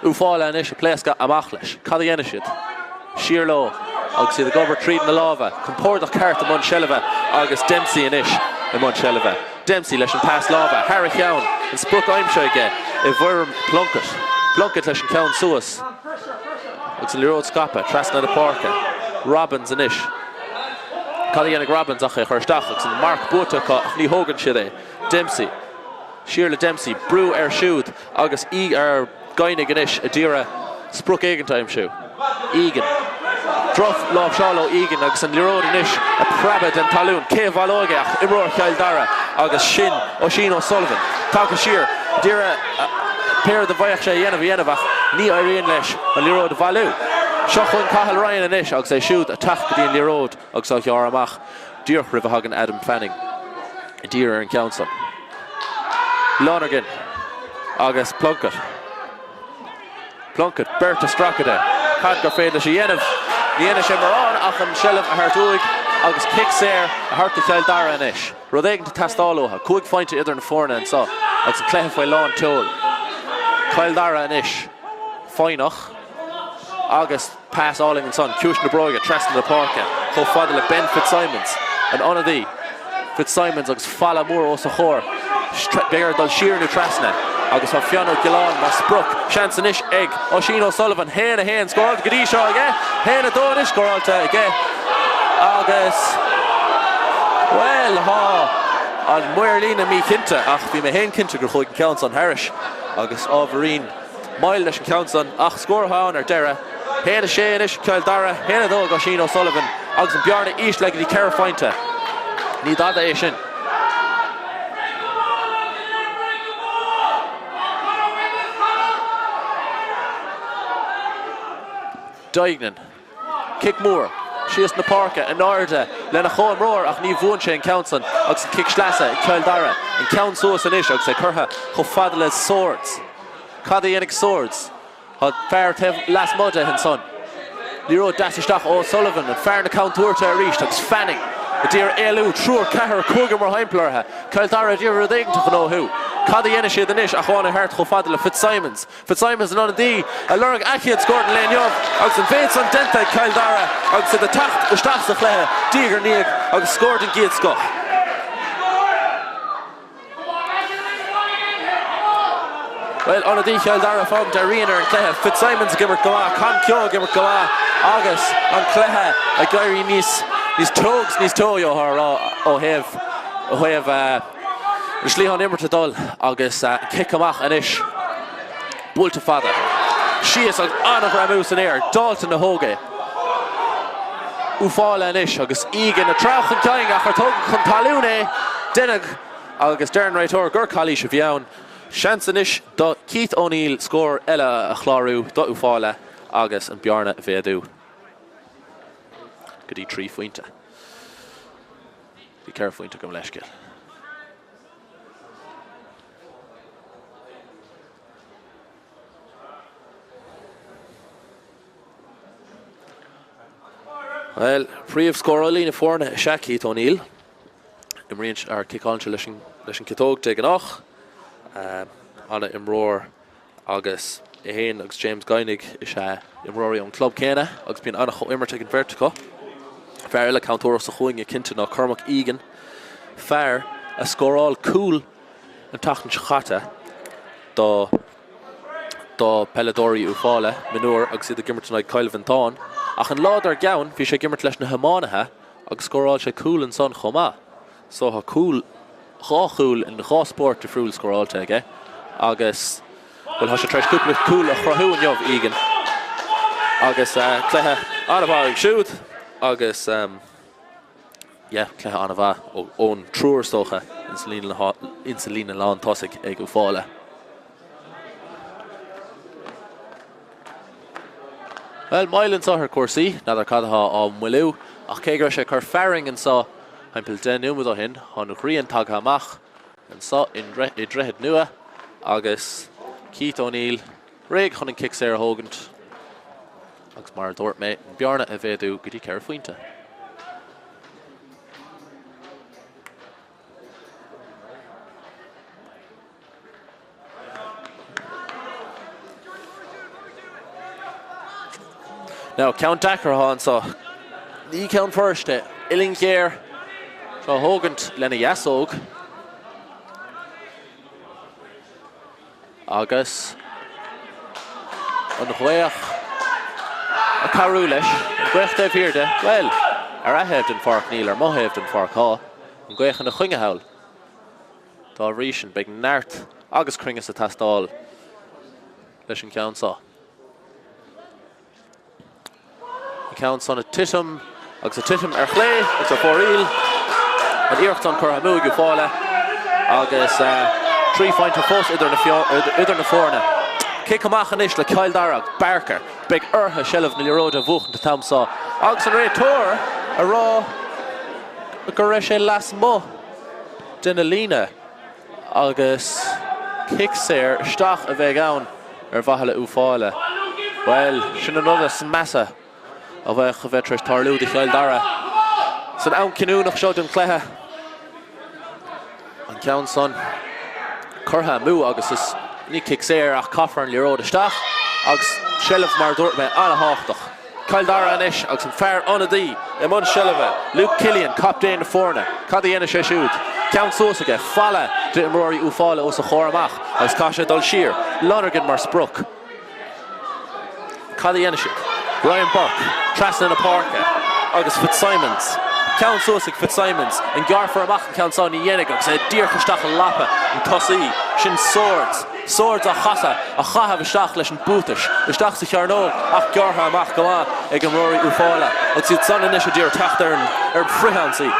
Uíbh Fhailí anois ag pléascadh amach leis. Cad a dhéanfaidh siad? Siar leo agus iad ag obair tríd na lámha. Compordach ceart i mbun seilbhe agus Dempsey anois i mbun seilbhe. Dempsey leis an pas láimhe thar a cheann, an sprioc aimsithe aige i bhfoirm Plunkett. Plunkett leis an ceann suas agus an liathróid scaipthe trasna na páirce. Robbins anois. Cad a dhéanfaidh Robbins ach é a chur isteach agus an marc buaite acu ach ní thógann siad é. Dempsey. Siar le Dempsey. Brú air siúd agus í ar. Guinigh anois a d'iarraidh sprioc éigint a aimsiú. Egan. Droch-láimhseáil ó Egan agus an liathróid anois ag preabadh den talún. Cé a bhaileoidh é ach imreoir Chill Dara agus sin Oisín O'Sullivan. Tagtha siar d'iarraidh pé rud a bheadh sé a dhéanamh a dhéanamh ach ní éiríonn leis an liathróid a bhailiú. Seo chugainn Cathal Ryan anois agus é siúd ag teacht go dtí an liathróid agus á ghearradh amach díreach roimh a thagann Adam Fanning i dtír ar an gceann san. Lonergan agus Plunkett. Plunkett, beirt ag stracadh de. Cad gur féidir leis a dhéanamh? Ní dhéanfaidh sé mórán ach an seilbh a thabhairt uaidh agus cic saor a thabhairt do Chill Dara anois. Rud éigin ag teastáil uathu. 5 phointe idir na foirne anseo agus an cluiche faoi lán tseoil. Cill Dara anois foighneach agus pas álainn ansan, ciumhais na bróige trasna na páirce chomh fada le Ben Fitzsimons, an ionadaí. Fitzsimons agus falla mór os a chomhair. Beidh air dul siar nó trasna agus tá Fionn Ó Giolláin mar sprioc. Seans anois ag Oisín O'Sullivan. 1, 1 scóráilte go dtí seo aige. 1, 2 anois scóráilte aige agus, bhuel, tá an maor líne míchinnte ach bhí mé féin cinnte gur chuaigh an ceann san thairis agus ábhairín moill leis an cheann san ach scór atá ann ar deireadh. 1, 6 anois ag Cill Dara, 1, 2 ag Oisín O'Sullivan agus an bearna íslithe go dtí ceithre phointe. Ní dada é sin. Duignan. Cic mór síos na páirce in airde lena chomhimreoir ach ní bhuann sé an ceann san agus an cic sleasa ag Cill Dara. An ceann suas anois agus é curtha chomh fada le Swords. Cad a dhéanfaidh Swords? Tá fear taobh lasmuigh de ansan. Liathróid deas isteach ó O'Sullivan, an fear na contúirte arís agus Fanning ag iarraidh éalú, triúr, ceathrar, cúigear mórthimpeall orthu. Cill Dara ag iarraidh rud éigin a ghnóthú. Cad a dhéanfaidh siad anois ach amháin thart chomh fada le Fitzsimons. Fitzsimons an ionadaí ag lorg a chéad scór den lae inniu agus an mhéid san déanta ag Cill Dara agus iad ag teacht isteach sa chluiche diaidh ar ndiaidh agus scór den gcéad scoth. Bhuel, ionadaí Chill Dara ag fágaint a rian ar an chluiche. Fitzsimons ag imirt go maith, Con Keogh ag imirt go maith agus an cluiche ag éirí níos níos teo agus níos teo, gheofá a rá, ó thaobh ó thaobh na slí an imirt ag dul agus an cic amach anois buailte fada síos agus an-ghreamú san aer, dálta na hóige. Uíbh Fhailí anois agus Egan ag treabhadh chun cinn ach ar tógadh chun talún é, deineadh agus deir an réiteoir gur calaois a bhí ann. Seans anois do Keith O'Neill scór eile a chlárú do Uíbh Fhailí agus an bearna a mhéadú go dtí 3 phointe. Bhí 4 phointe gabh mo leithscéal. Bhuel, príomhscórálaí na foirne is ea Keith O'Neill. Imríonn sé, ar ciceálann sé leis an leis an ciotóg de ghnáth. An-imreoir agus é féin agus James Guinigh is ea imreoirí ón gclub céanna agus bíonn an-chomhimirt ag an bheirt acu. Fear eile contúirteach sa chúinne cinnte ná Cormac Egan, fear a scóráil cúl an tseachtain seo caite do do peileadóirí Uíbh Fhailí, mionúir, agus iad ag imirt in aghaidh Cill Mhantáin. Ach an lá dár gceann, bhí sé ag imirt leis na hiománaithe agus scóráil sé cúl ansan chomh maith. So tá cúl, dhá chúl in dhá spórt difriúil scóráilte aige agus, bhuel, tá sé tar éis cúpla cúl a chruthú inniu, Egan. Agus cluiche an-mhaith uaidh siúd agus. Yeah, cluiche an-mhaith ón triúr is dócha insa líne lán tosaigh ag Uíbh Fhailí. Bhuel, moill anseo ar chúrsaí, n'fheadar cad atá á moilliú, ach cé go raibh sé ag cur fearthainn anseo timpeall 10 nóiméad ó shin, tá an ghrian tagtha amach anseo i nDroichead Nua agus Keith O'Neill réidh chun an cic saor a thógaint agus mar a dúirt mé, an bearna a mhéadú go dtí 4 phointe. Now, ceann deacair atá anseo. Ní ceann furast é. Uillinn ghéar á thógaint lena dheasóg. Agus an ghaoth ag cabhrú leis, an ghaoth taobh thiar de, bhuel, ar a thaobh den pháirc níl, ar mo thaobh den pháirc tá, an ghaoth ina choinne thall. Dá bhrí sin, beidh neart agus cruinneas ag teastáil leis an gceann seo. An ceann san ag titim agus ag titim ar chlé agus ar fóraoil. An iarracht san curtha amú ag Uíbh Fhailí agus 3 phointe fós idir na foirne. Cic amach anois le Cill Dara agus Barker. Beidh orthu seilbh na liathróide a bhuachaint an t-am seo agus an réiteoir a rá go raibh sé lasmuigh de na líne agus cic saor isteach a bheidh ann ar mhaithe le Uíbh Fhailí. Bhuel, sin an rud is measa a bheadh a bheith tar éis tarlú do Chill Dara san am cinniúnach seo den chluiche. An ceann san curtha amú agus is ní cic saor ach caithfear an liathróid isteach agus seilbh mar a dúirt mé an-thábhachtach. Cill Dara anois agus an fear ionadaí i mbun seilbhe, Luke Killian, captaen na foirne. Cad a dhéanfaidh sé siúd? Ceann suas aige, falla d'imreoirí Uíbh Fhailí os a chomhair amach agus caithfidh sé dul siar. Lonergan mar sprioc. Cad a dhéanfaidh siad? Ryan Burke trasna na páirce agus Fitzsimons. Ceann suas ag Fitzsimons. An gearrfar amach an ceann seo? Ní dhéanfaidh agus é díreach isteach i lapa an tosaí. Sin Swords. Swords á chasadh, á chaitheamh isteach leis an buatais, isteach sa chearnóg ach gearrtha amach go maith ag imreoirí Uíbh Fhailí agus iad san anois a d'iarraidh teacht ar an bhfrithionsaí.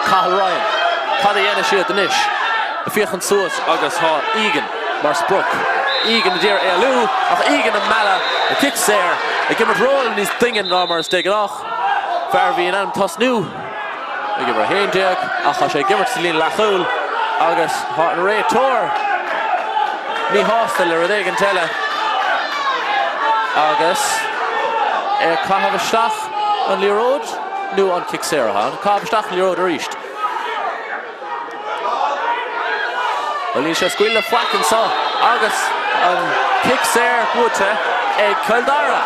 Cathal Ryan. Cad a dhéanfaidh siad anois? Ag féachaint suas agus tá Egan mar sprioc. Egan a d'iarraidh éalú ach Egan ag mealladh an cic saor, ag imirt ról níos doimhne ná mar is de ghnách. Fear a bhí in ainm tosnú ag uimhir 11 ach tá sé ag imirt sa líne leathchúil agus tá an réiteoir míshásta le rud éigin eile agus é ag caitheamh isteach an liathróid nó an cic saor atá ann, caitheamh isteach an liathróid arís. Bhuel níl sé ag scaoileadh le faic anseo agus an cic saor buaite ag Cill Dara.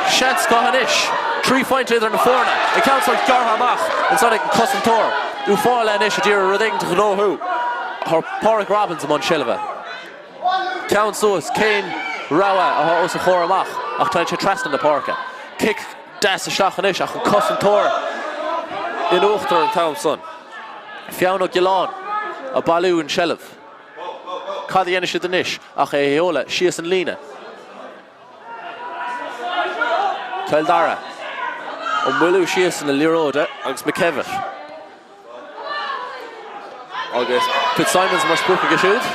Seans acu anois. 3 phointe idir na foirne. An ceann seo gearrtha amach ansan ag an cosantóir. Uíbh Fhailí anois a d'iarraidh rud éigin a ghnóthú. Tá Pádraig Robbins i mbun seilbhe. Ceann suas, cén rogha atá os a chomhair amach ach téann sé trasna na páirce. Cic deas isteach anois ach an cosantóir in uachtar an t-am san. Fionn Ó Giolláin ag bailiú an tseilbh. Cad a dhéanfaidh siad anois ach é a sheoladh síos an líne. Cill Dara ag moilliú síos na liathróide agus McKevitt. Agus Fitzsimons mar sprioc aige siúd.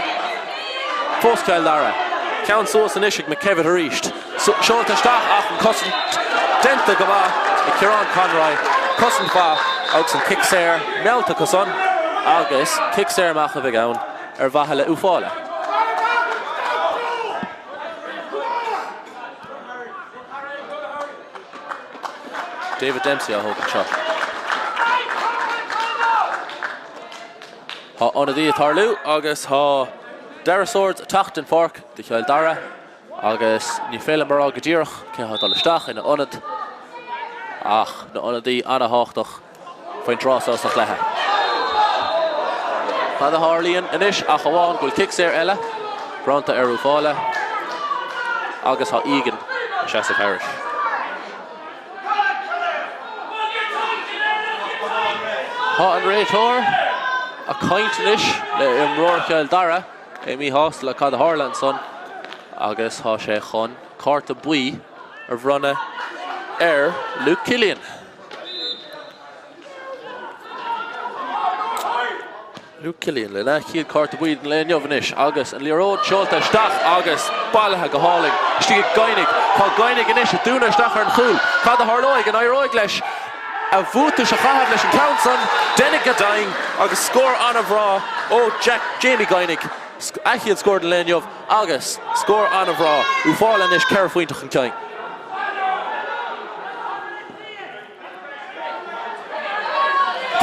Fós Cill Dara. Ceann suas anois ag McKevitt arís. Seolta isteach ach an cosaint déanta go maith ag Ciarán Conroy. Cosaint mhaith agus an cic saor meallta acu san agus cic saor amach a bheidh ann ar mhaithe le Uíbh Fhailí. David Dempsey á thóg anseo. Tá ionadaí ag tarlú agus tá Darragh Swords ag teacht den pháirc do Chill Dara agus ní féidir liom a rá go díreach cé atá ag dul isteach ina ionad ach na ionadaí an-thábhachtach. faoin tráth seo sa chluiche. Cad a tharlaíonn anois ach amháin go bhfuil cic saor eile bronnta ar Uíbh Fhailí agus tá Egan ag seasamh thairis. Tá an réiteoir ag caint anois le imreoir Chill Dara, é míshásta le cad a tharla ansan agus tá sé chun cárta buí a bhronnadh ar Luke Killian. Luke Killian lena chéad cárta buí den lae inniu anois agus an liathróid seolta isteach agus bailithe go hálainn istigh ag Guinigh. Tá Guinigh anois ag dúnadh isteach ar an chúl. Cad a tharlóidh? An éireoidh leis a bhuatais a chaitheamh leis an ceann san? Deineadh go deimhin agus scór an-bhreá ó Jack Jamie Guinigh, a chéad scór den lae inniu agus scór an-bhreá. Uíbh Fhailí anois 4 phointe chun cinn.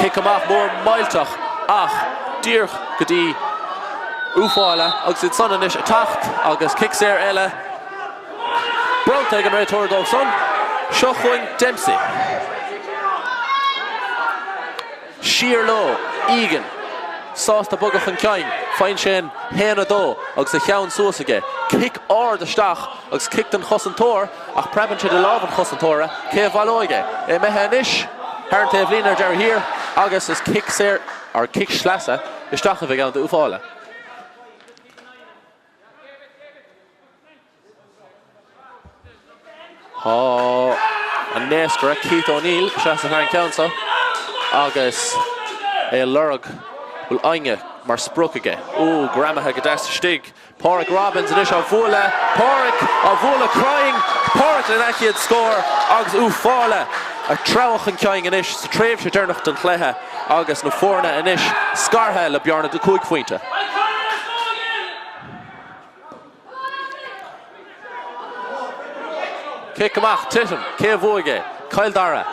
Cic amach mór millteach ach díreach go dtí Uíbh Fhailí agus iad san anois ag teacht agus cic saor eile bronnta ag an réiteoir dóibh san. Seo chugainn Dempsey. Siar leo, Egan sásta bogadh chun cinn, faigheann sé an 1-2 agus a cheann suas aige. Cic ard isteach agus cic don chosantóir ach preabann sé de lámh an chosantóra. Cé a bhaileoidh é? É imithe anois thar an taobhlíne ar deireadh thiar agus is cic saor, or cic sleasa isteach a bheidh ann d'Uíbh Fhailí. Tá an naoscaire Keith O'Neill ag seasamh thar an ceann seo agus é ag lorg bhfuil éinne mar sprioc aige. Ó, greamaithe go deas istigh. Pádraig Robbins anois á bhualadh. Pádraig á bhualadh cruinn. Pádraig lena chéad scór agus Uíbh Fhailí ag treabhadh chun cinn anois sa tréimhse deireanach den chluiche agus na foirne anois scartha le bearna de 5 phointe. Cic amach, titim, cé a bhuaigh é? Cill Dara.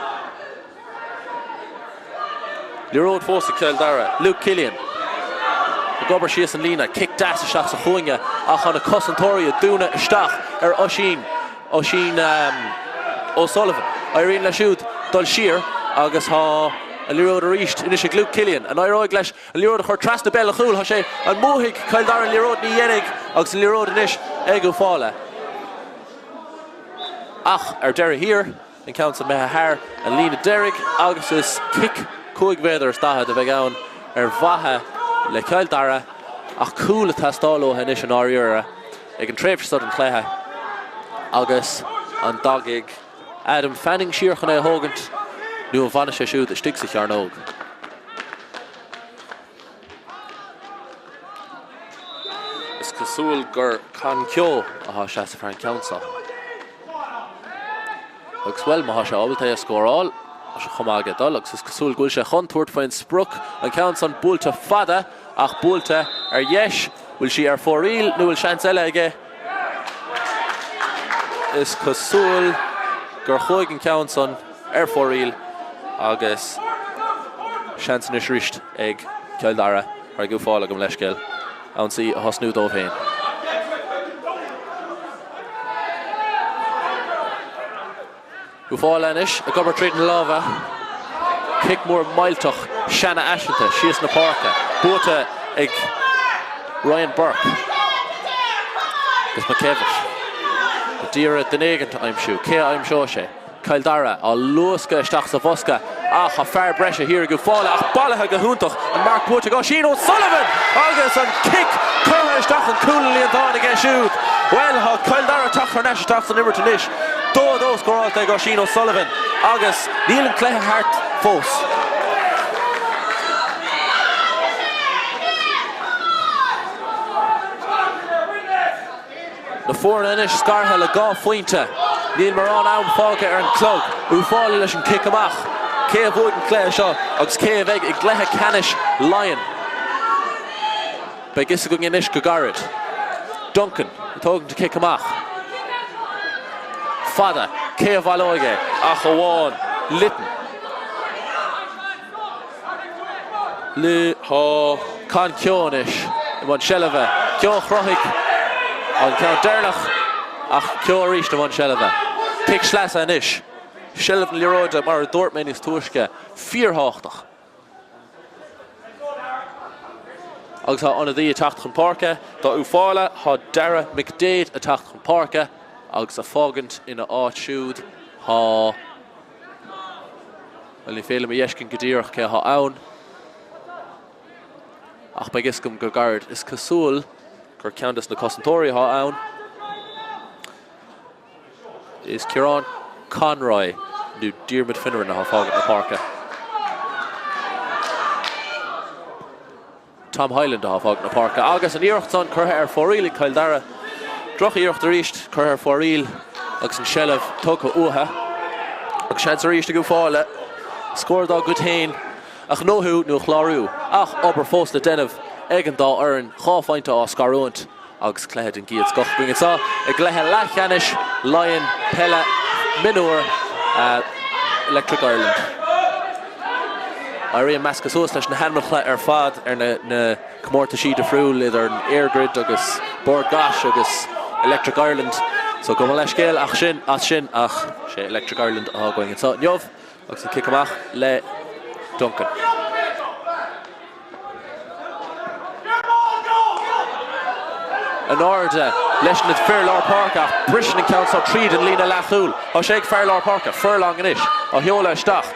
Liathróid fós ag Cill Dara. Luke Killian ag obair síos an líne, cic deas isteach sa chúinne ach tá na cosantóirí ag dúnadh isteach ar Oisín. Oisín O'Sullivan. Éiríonn leis siúd dul siar agus tá an liathróid arís anois ag Luke Killian. An éireoidh leis an liathróid a chur trasna béal an chúil? Tá sé, an mbuafaidh Cill Dara an liathróid? Ní dhéanfaidh agus an liathróid anois ag Uíbh Fhailí. Ach ar deireadh thiar, an ceann san imithe thar an líne deiridh agus is cic 5 mhéadar is 40 a bheidh ann ar mhaithe le Cill Dara ach cúl ag teastáil uathu anois i ndáiríre ag an tréimhse seo den chluiche agus an dtagfaidh Adam Fanning siar chun é a thógaint nó an bhfanfaidh sé siúd istigh sa chearnóg. Is cosúil gur Con Keogh atá ag seasamh thar an ceann seo. Agus, bhuel, má tá sé ábalta é a scóráil, tá sé chomh maith aige dul agus is cosúil go bhfuil sé chun tabhairt faoin sprioc. An ceann san buailte fada ach buailte ar dheis. Bhfuil sí ar fóraoil nó bhfuil seans eile aige? Is cosúil gur chuaigh an ceann san ar fóraoil agus seans anois arís ag Cill Dara, or ag Uíbh Fhailí gabh mo leithscéal, ionsaí a thosnú dóibh féin. Uíbh Fhailí anois ag obair tríd na lámha. Cic mór millteach seanfhaiseanta síos na páirce. Buaite ag Ryan Burke agus McKevitt ag iarraidh duine éigin a aimsiú. Cé a aimseoidh sé? Cill Dara á luascadh isteach sa bhosca ach tá fear breise thiar ag Uíbh Fhailí ach bailithe go hiontach, an marc buaite ag Oisín O'Sullivan agus an cic curtha isteach chun cúl an líontáin aige siúd. Bhuel, tá Cill Dara ag teacht thar n-ais isteach san imirt anois. 2-2 scóráilte ag Oisín O'Sullivan agus níl an cluiche thart fós. Na foirne anois scartha le 2 phointe. Níl mórán am fágtha ar an chlog. Uíbh Fhailí leis an cic amach. Cé a bhuafaidh an cluiche seo agus cé a bheidh i gcluiche ceannais Laighean? Beidh fhios againn anois go gairid. Duncan ag tógaint an cic amach. Fada. Cé a bhaileoidh é ach amháin Lytton. Le Tá Con Keogh anois i mbun seilbhe. Keogh a chruthaigh an ceann deireanach ach Keogh arís i mbun seilbhe. Cic sleasa anois. Seilbh na liathróide mar a dúirt mé níos túisce, fíorthábhachtach. Agus tá ionadaí ag teacht chun páirce do Uíbh Fhailí, tá Darragh McDaid ag teacht chun páirce agus ag fágaint ina áit siúd tá. Bhuel, ní féidir liom a fheiscint go díreach cé atá ann, ach beidh fhios agam go gairid. Is cosúil gur ceann des na cosantóirí atá ann. Is Ciarán Conroy nó Diarmuid Finneran atá ag fágaint na páirce. Tom Hyland atá ag fágaint na páirce agus an iarracht san curtha ar fóraoil ag Cill Dara. Droch-iarracht arís curtha ar fóraoil agus an seilbh tugtha uathu. Agus seans arís ag Uíbh Fhailí scór dá gcuid féin a ghnóthú nó a chlárú. Ach obair fós le déanamh ag an dá fhoireann, 2 phointe á scarúint. Agus cluiche den gcéad scoth againn anseo i gcluiche leathcheannais Laighean Peile Mionúr Electric Ireland. Éiríonn measctha suas leis na hainmneacha ar fad ar na comórtaisí difriúil idir an EirGrid agus Bord Gáis agus Electric Ireland. So gabh mo leithscéal ach sin as sin ach sé Electric Ireland atá againn anseo inniu agus an cic amach le Duncan. In airde leis na fir lár páirce ach briseann an ceann seo tríd an líne leathchúil. Tá sé ag fear lár páirce, Furlong anois, á sheoladh isteach.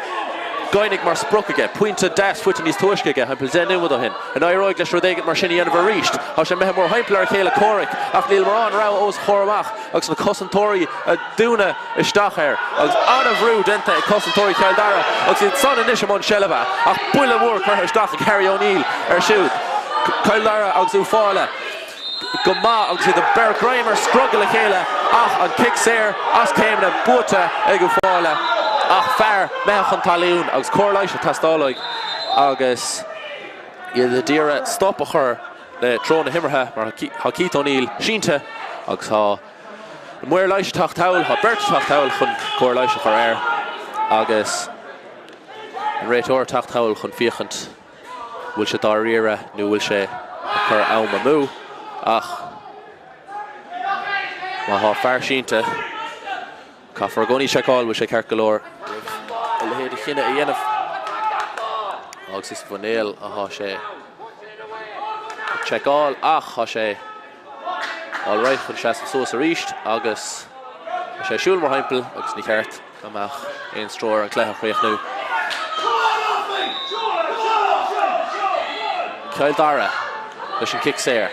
Guineag mar sprioc aige. Pointe deas faighte níos túisce aige, thimpeall 10 nóiméad ó shin. An éireoidh leis rud éigin mar sin a dhéanamh arís? Tá sé imithe mórthimpeall ar a chéile comhraic ach níl mórán rogha os a chomhair amach agus na cosantóirí ag dúnadh isteach air agus an-bhrú déanta ag cosantóirí Chill Dara agus iad san anois i mbun seilbhe ach buille mór curtha isteach ag Harry O'Neill air siúd. Cill Dara agus Uíbh Fhailí go maith agus iad ag beirt greim ar scrogall a chéile ach an cic saor as céimeanna buaite ag Uíbh Fhailí ach fear imithe chun talún agus cóir leighis ag teastáil uaidh agus iad ag iarraidh stop a chur le treo na himeartha mar tá Keith O'Neill sínte agus tá An maor leighis ag teacht thall, tá beirt ag teacht thall chun cóir leighis a chur air agus an réiteoir ag teacht thall chun féachaint bhfuil sé dáiríre nó bhfuil sé ag cur am amú ach má thá fear sínte. Caithfear i gcónaí seiceáil bhfuil sé ceart go leor roimh a leithéid de chinneadh a dhéanamh. Agus is mhuinéal athá sé ag seiceáil ach thá sé alright chun seasamh suas arís agus tá sé ag siúl mórthimpeall agus ní cheart go mbeadh aon stró air an cluiche a chríochnú. Cill Dara leis an cic saor.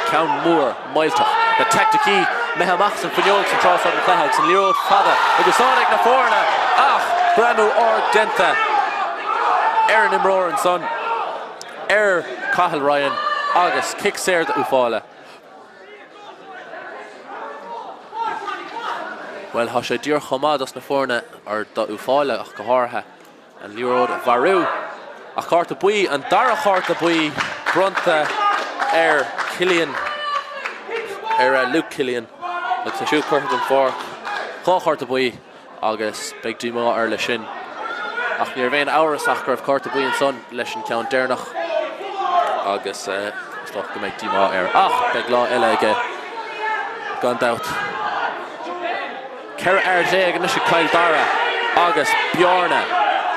Ceann mór millteach. Na teaicticí imithe amach as an bhfuinneog san tráth seo den chluiche agus an liathróid fada ag úsáid ag na foirne ach greamú ard déanta ar an imreoir ansan, ar Cathal Ryan agus cic saor d'Uíbh Fhailí. Bhuel, tá sé díreach chomh maith dos na foirne, or d'Uíbh Fhailí ach go háirithe, an liathróid a mharú. Ach cárta buí, an dara chárta buí bronnta ar Killian, ar Luke Killian, agus é siúd curtha den pháirc. 2 chárta buí. agus beidh díomá air leis sin. Ach ní raibh aon amhras ach go raibh cárta buí ansan leis an ceann deireanach agus is dócha go mbeidh díomá air. Ach beidh lá eile aige gan dabht. 14 fhear anois ag Cill Dara agus bearna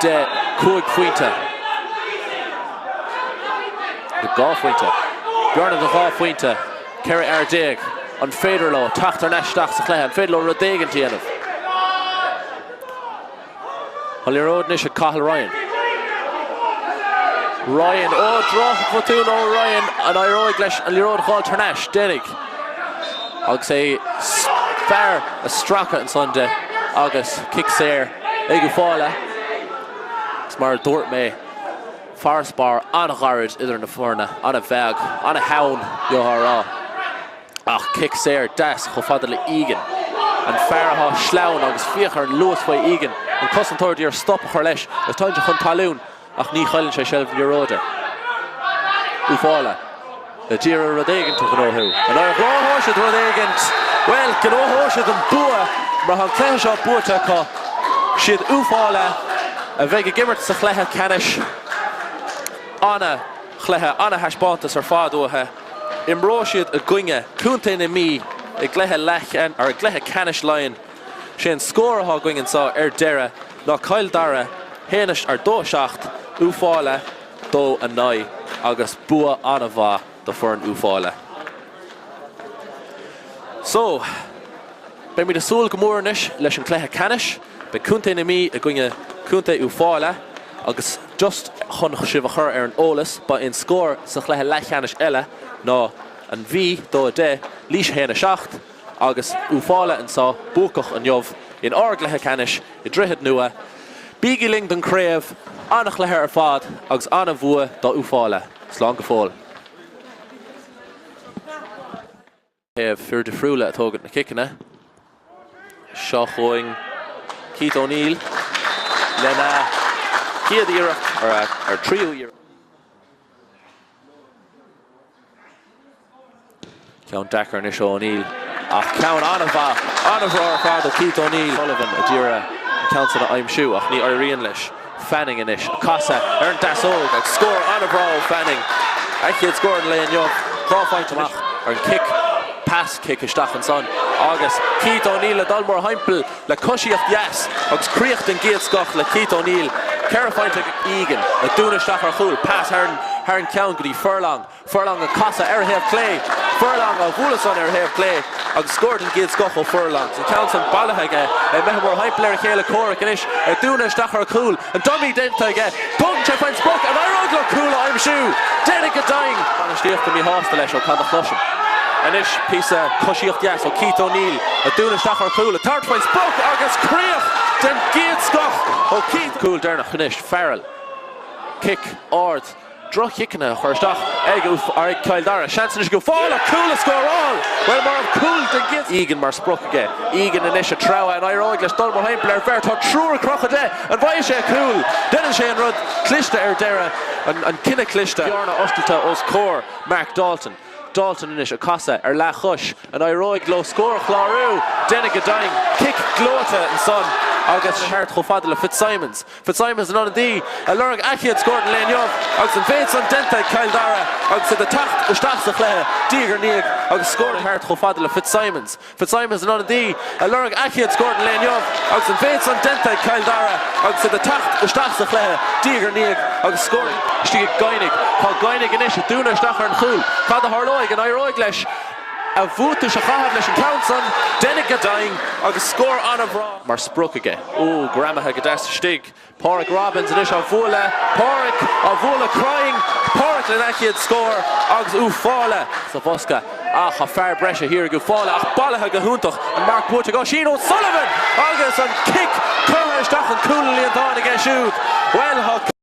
de 5 phointe. De 2 phointe. Bearna de 2 phointe. 14 fhear. An féidir leo teacht thar n-ais isteach sa chluiche? An féidir leo rud éigin a dhéanamh? An liathróid anois ag Cathal Ryan. Ryan, ó drochbhotún ó Ryan, an éireoidh leis an liathróid a fháil thar n-ais? Déanfaidh. Agus é fear a stracadh ansan de agus cic saor ag Uíbh Fhailí. Is mar a dúirt mé, Farasbarr an-ghairid idir na foirne, an-bheag, an-theann, gheofá a rá. Ach cic saor deas chomh fada le Egan, an fear atá sleamhain agus féach ar an luas faoi Egan, an cosantóir d'iarraidh stop a chur leis agus téann sé chun talún ach ní chailleann sé seilbh na liathróide. Uíbh Fhailí. D'iarraidh rud éigint a ghnóthú. An ngnóthóidh siad rud éigint? Bhuel, gnóthóidh siad an bua mar tá an cluiche seo buaite acu. Siad Uíbh Fhailí a bheidh ag imirt sa chluiche ceannais. Ana-chluiche, ana-thaispeántas ar fad uathu. Imreoidh siad i gcoinne Contae na Mí i gcluiche leath, or i gcluiche ceannais Laighean. Sé an scór atá againn anseo ar deireadh ná Cill Dara 1, or 2, 7, Uíbh Fhailí 2, 9 agus bua an-mhaith do foireann Uíbh Fhailí. So, beimid ag súil go mór anois leis an cluiche ceannais. Beidh Contae na Mí i gcoinne Contae Uíbh Fhailí agus just chun sibh a chur ar an eolas, ba é an scór sa chluiche leathcheannais eile ná an Mhí 2, 10, Laois 1, 7 agus Uíbh Fhailí anseo buacach inniu in ár gcluiche ceannais i Droichead Nua. Bígí linn don chraobh, an-chluiche ar fad agus an-bhua do Uíbh Fhailí. Slán go fóill. Taobh fir difriúla ag tógaint na ciceanna. Seo chugainn Keith O'Neill lena chéad iarracht, ar tríú iarracht. Ceann deacair anois ó O'Neill ach ceann an-mhaith, an-bhreá ar fad ó Keith O'Neill. Sullivan a d'iarraidh an ceann san a aimsiú ach ní éiríonn leis. Fanning anois ag casadh ar an deasóg agus scór an-bhreá ó Fanning. A chéad scór an lae inniu. 2 phointe amach ar an cic, pas cic isteach ansan agus Keith O'Neill ag dul mórthimpeall le coisíocht dheas agus críoch den gcéad scoth le Keith O'Neill. 4 phointe ag Egan ag dúnadh isteach ar chúl, pas thar an ceann go dtí Furlong. Furlong ag casadh ar a thaobh clé. Furlong á bhualadh san ar a thaobh clé agus scór den gcéad scoth ó Furlong. An ceann san bailithe aige. É imithe mórthimpeall ar a chéile comhraic anois ag dúnadh isteach ar chúl. An dummy déanta aige. Tógann sé faoin sprioc. An éireoidh leo cúl a aimsiú? Déanfaidh go deimhin. Bainistíochta míshásta leis ó cad a chloisim. Anois píosa coisíocht dheas ó Keith O'Neill ag dúnadh isteach ar chúl. Ag tabhairt faoin sprioc agus críoch den gcéad scoth ó Keith. Cúl deireanach anois. Farrell. Cic ard. Droch-chiceanna a chur isteach ag Cill Dara. Seans anois ag Uíbh Fhailí cúl a scóráil! Bhuel, mura raibh cúl den gcéad. Egan mar sprioc aige. Egan anois ag treabhadh. An éireoidh leis dul mórthimpeall ar bheirt? Tá triúr ag crochadh de. An bhfaighidh sé cúl? Déanann sé an rud cliste ar deireadh. An cinneadh cliste. Bearna oscailte os comhair Mark Dalton. Dalton anois ag casadh ar leathchois. An éireoidh leo scór a chlárú? Déanfaidh go deimhin. Cic gleoite ansan. Agus thart chomh fada le Fitzsimons. Fitzsimons an ionadaí ag lorg a chéad scór den lae inniu agus an mhéid san déanta ag Cill Dara agus iad ag teacht isteach sa chluiche diaidh ar ndiaidh agus scór thart chomh fada le Fitzsimons. Fitzsimons an ionadaí ag lorg a chéad scór den lae inniu agus an mhéid san déanta ag Cill Dara agus iad ag teacht isteach sa chluiche diaidh ar ndiaidh agus scór istigh ag Guinigh. Tá Guinigh anois ag dúnadh isteach ar an chúl. Cad a tharlóidh? An éireoidh leis a bhuatais a chaitheamh leis an ceann san? Deineadh go deimhin agus scór an-bhreá mar sprioc aige. Ó, greamaithe go deas istigh. Páraic Robbins anois á bhualadh. Páraic á bhualadh cruinn. Páraic lena chéad scór agus Uíbh Fhailí sa bhosca. Ach tá fear breise thiar ag Uíbh Fhailí ach bailithe go hiontach. An marc buaite ag Oisín O'Sullivan agus an cic curtha isteach chun cúl an líontáin aige siúd. Bhuel, tá.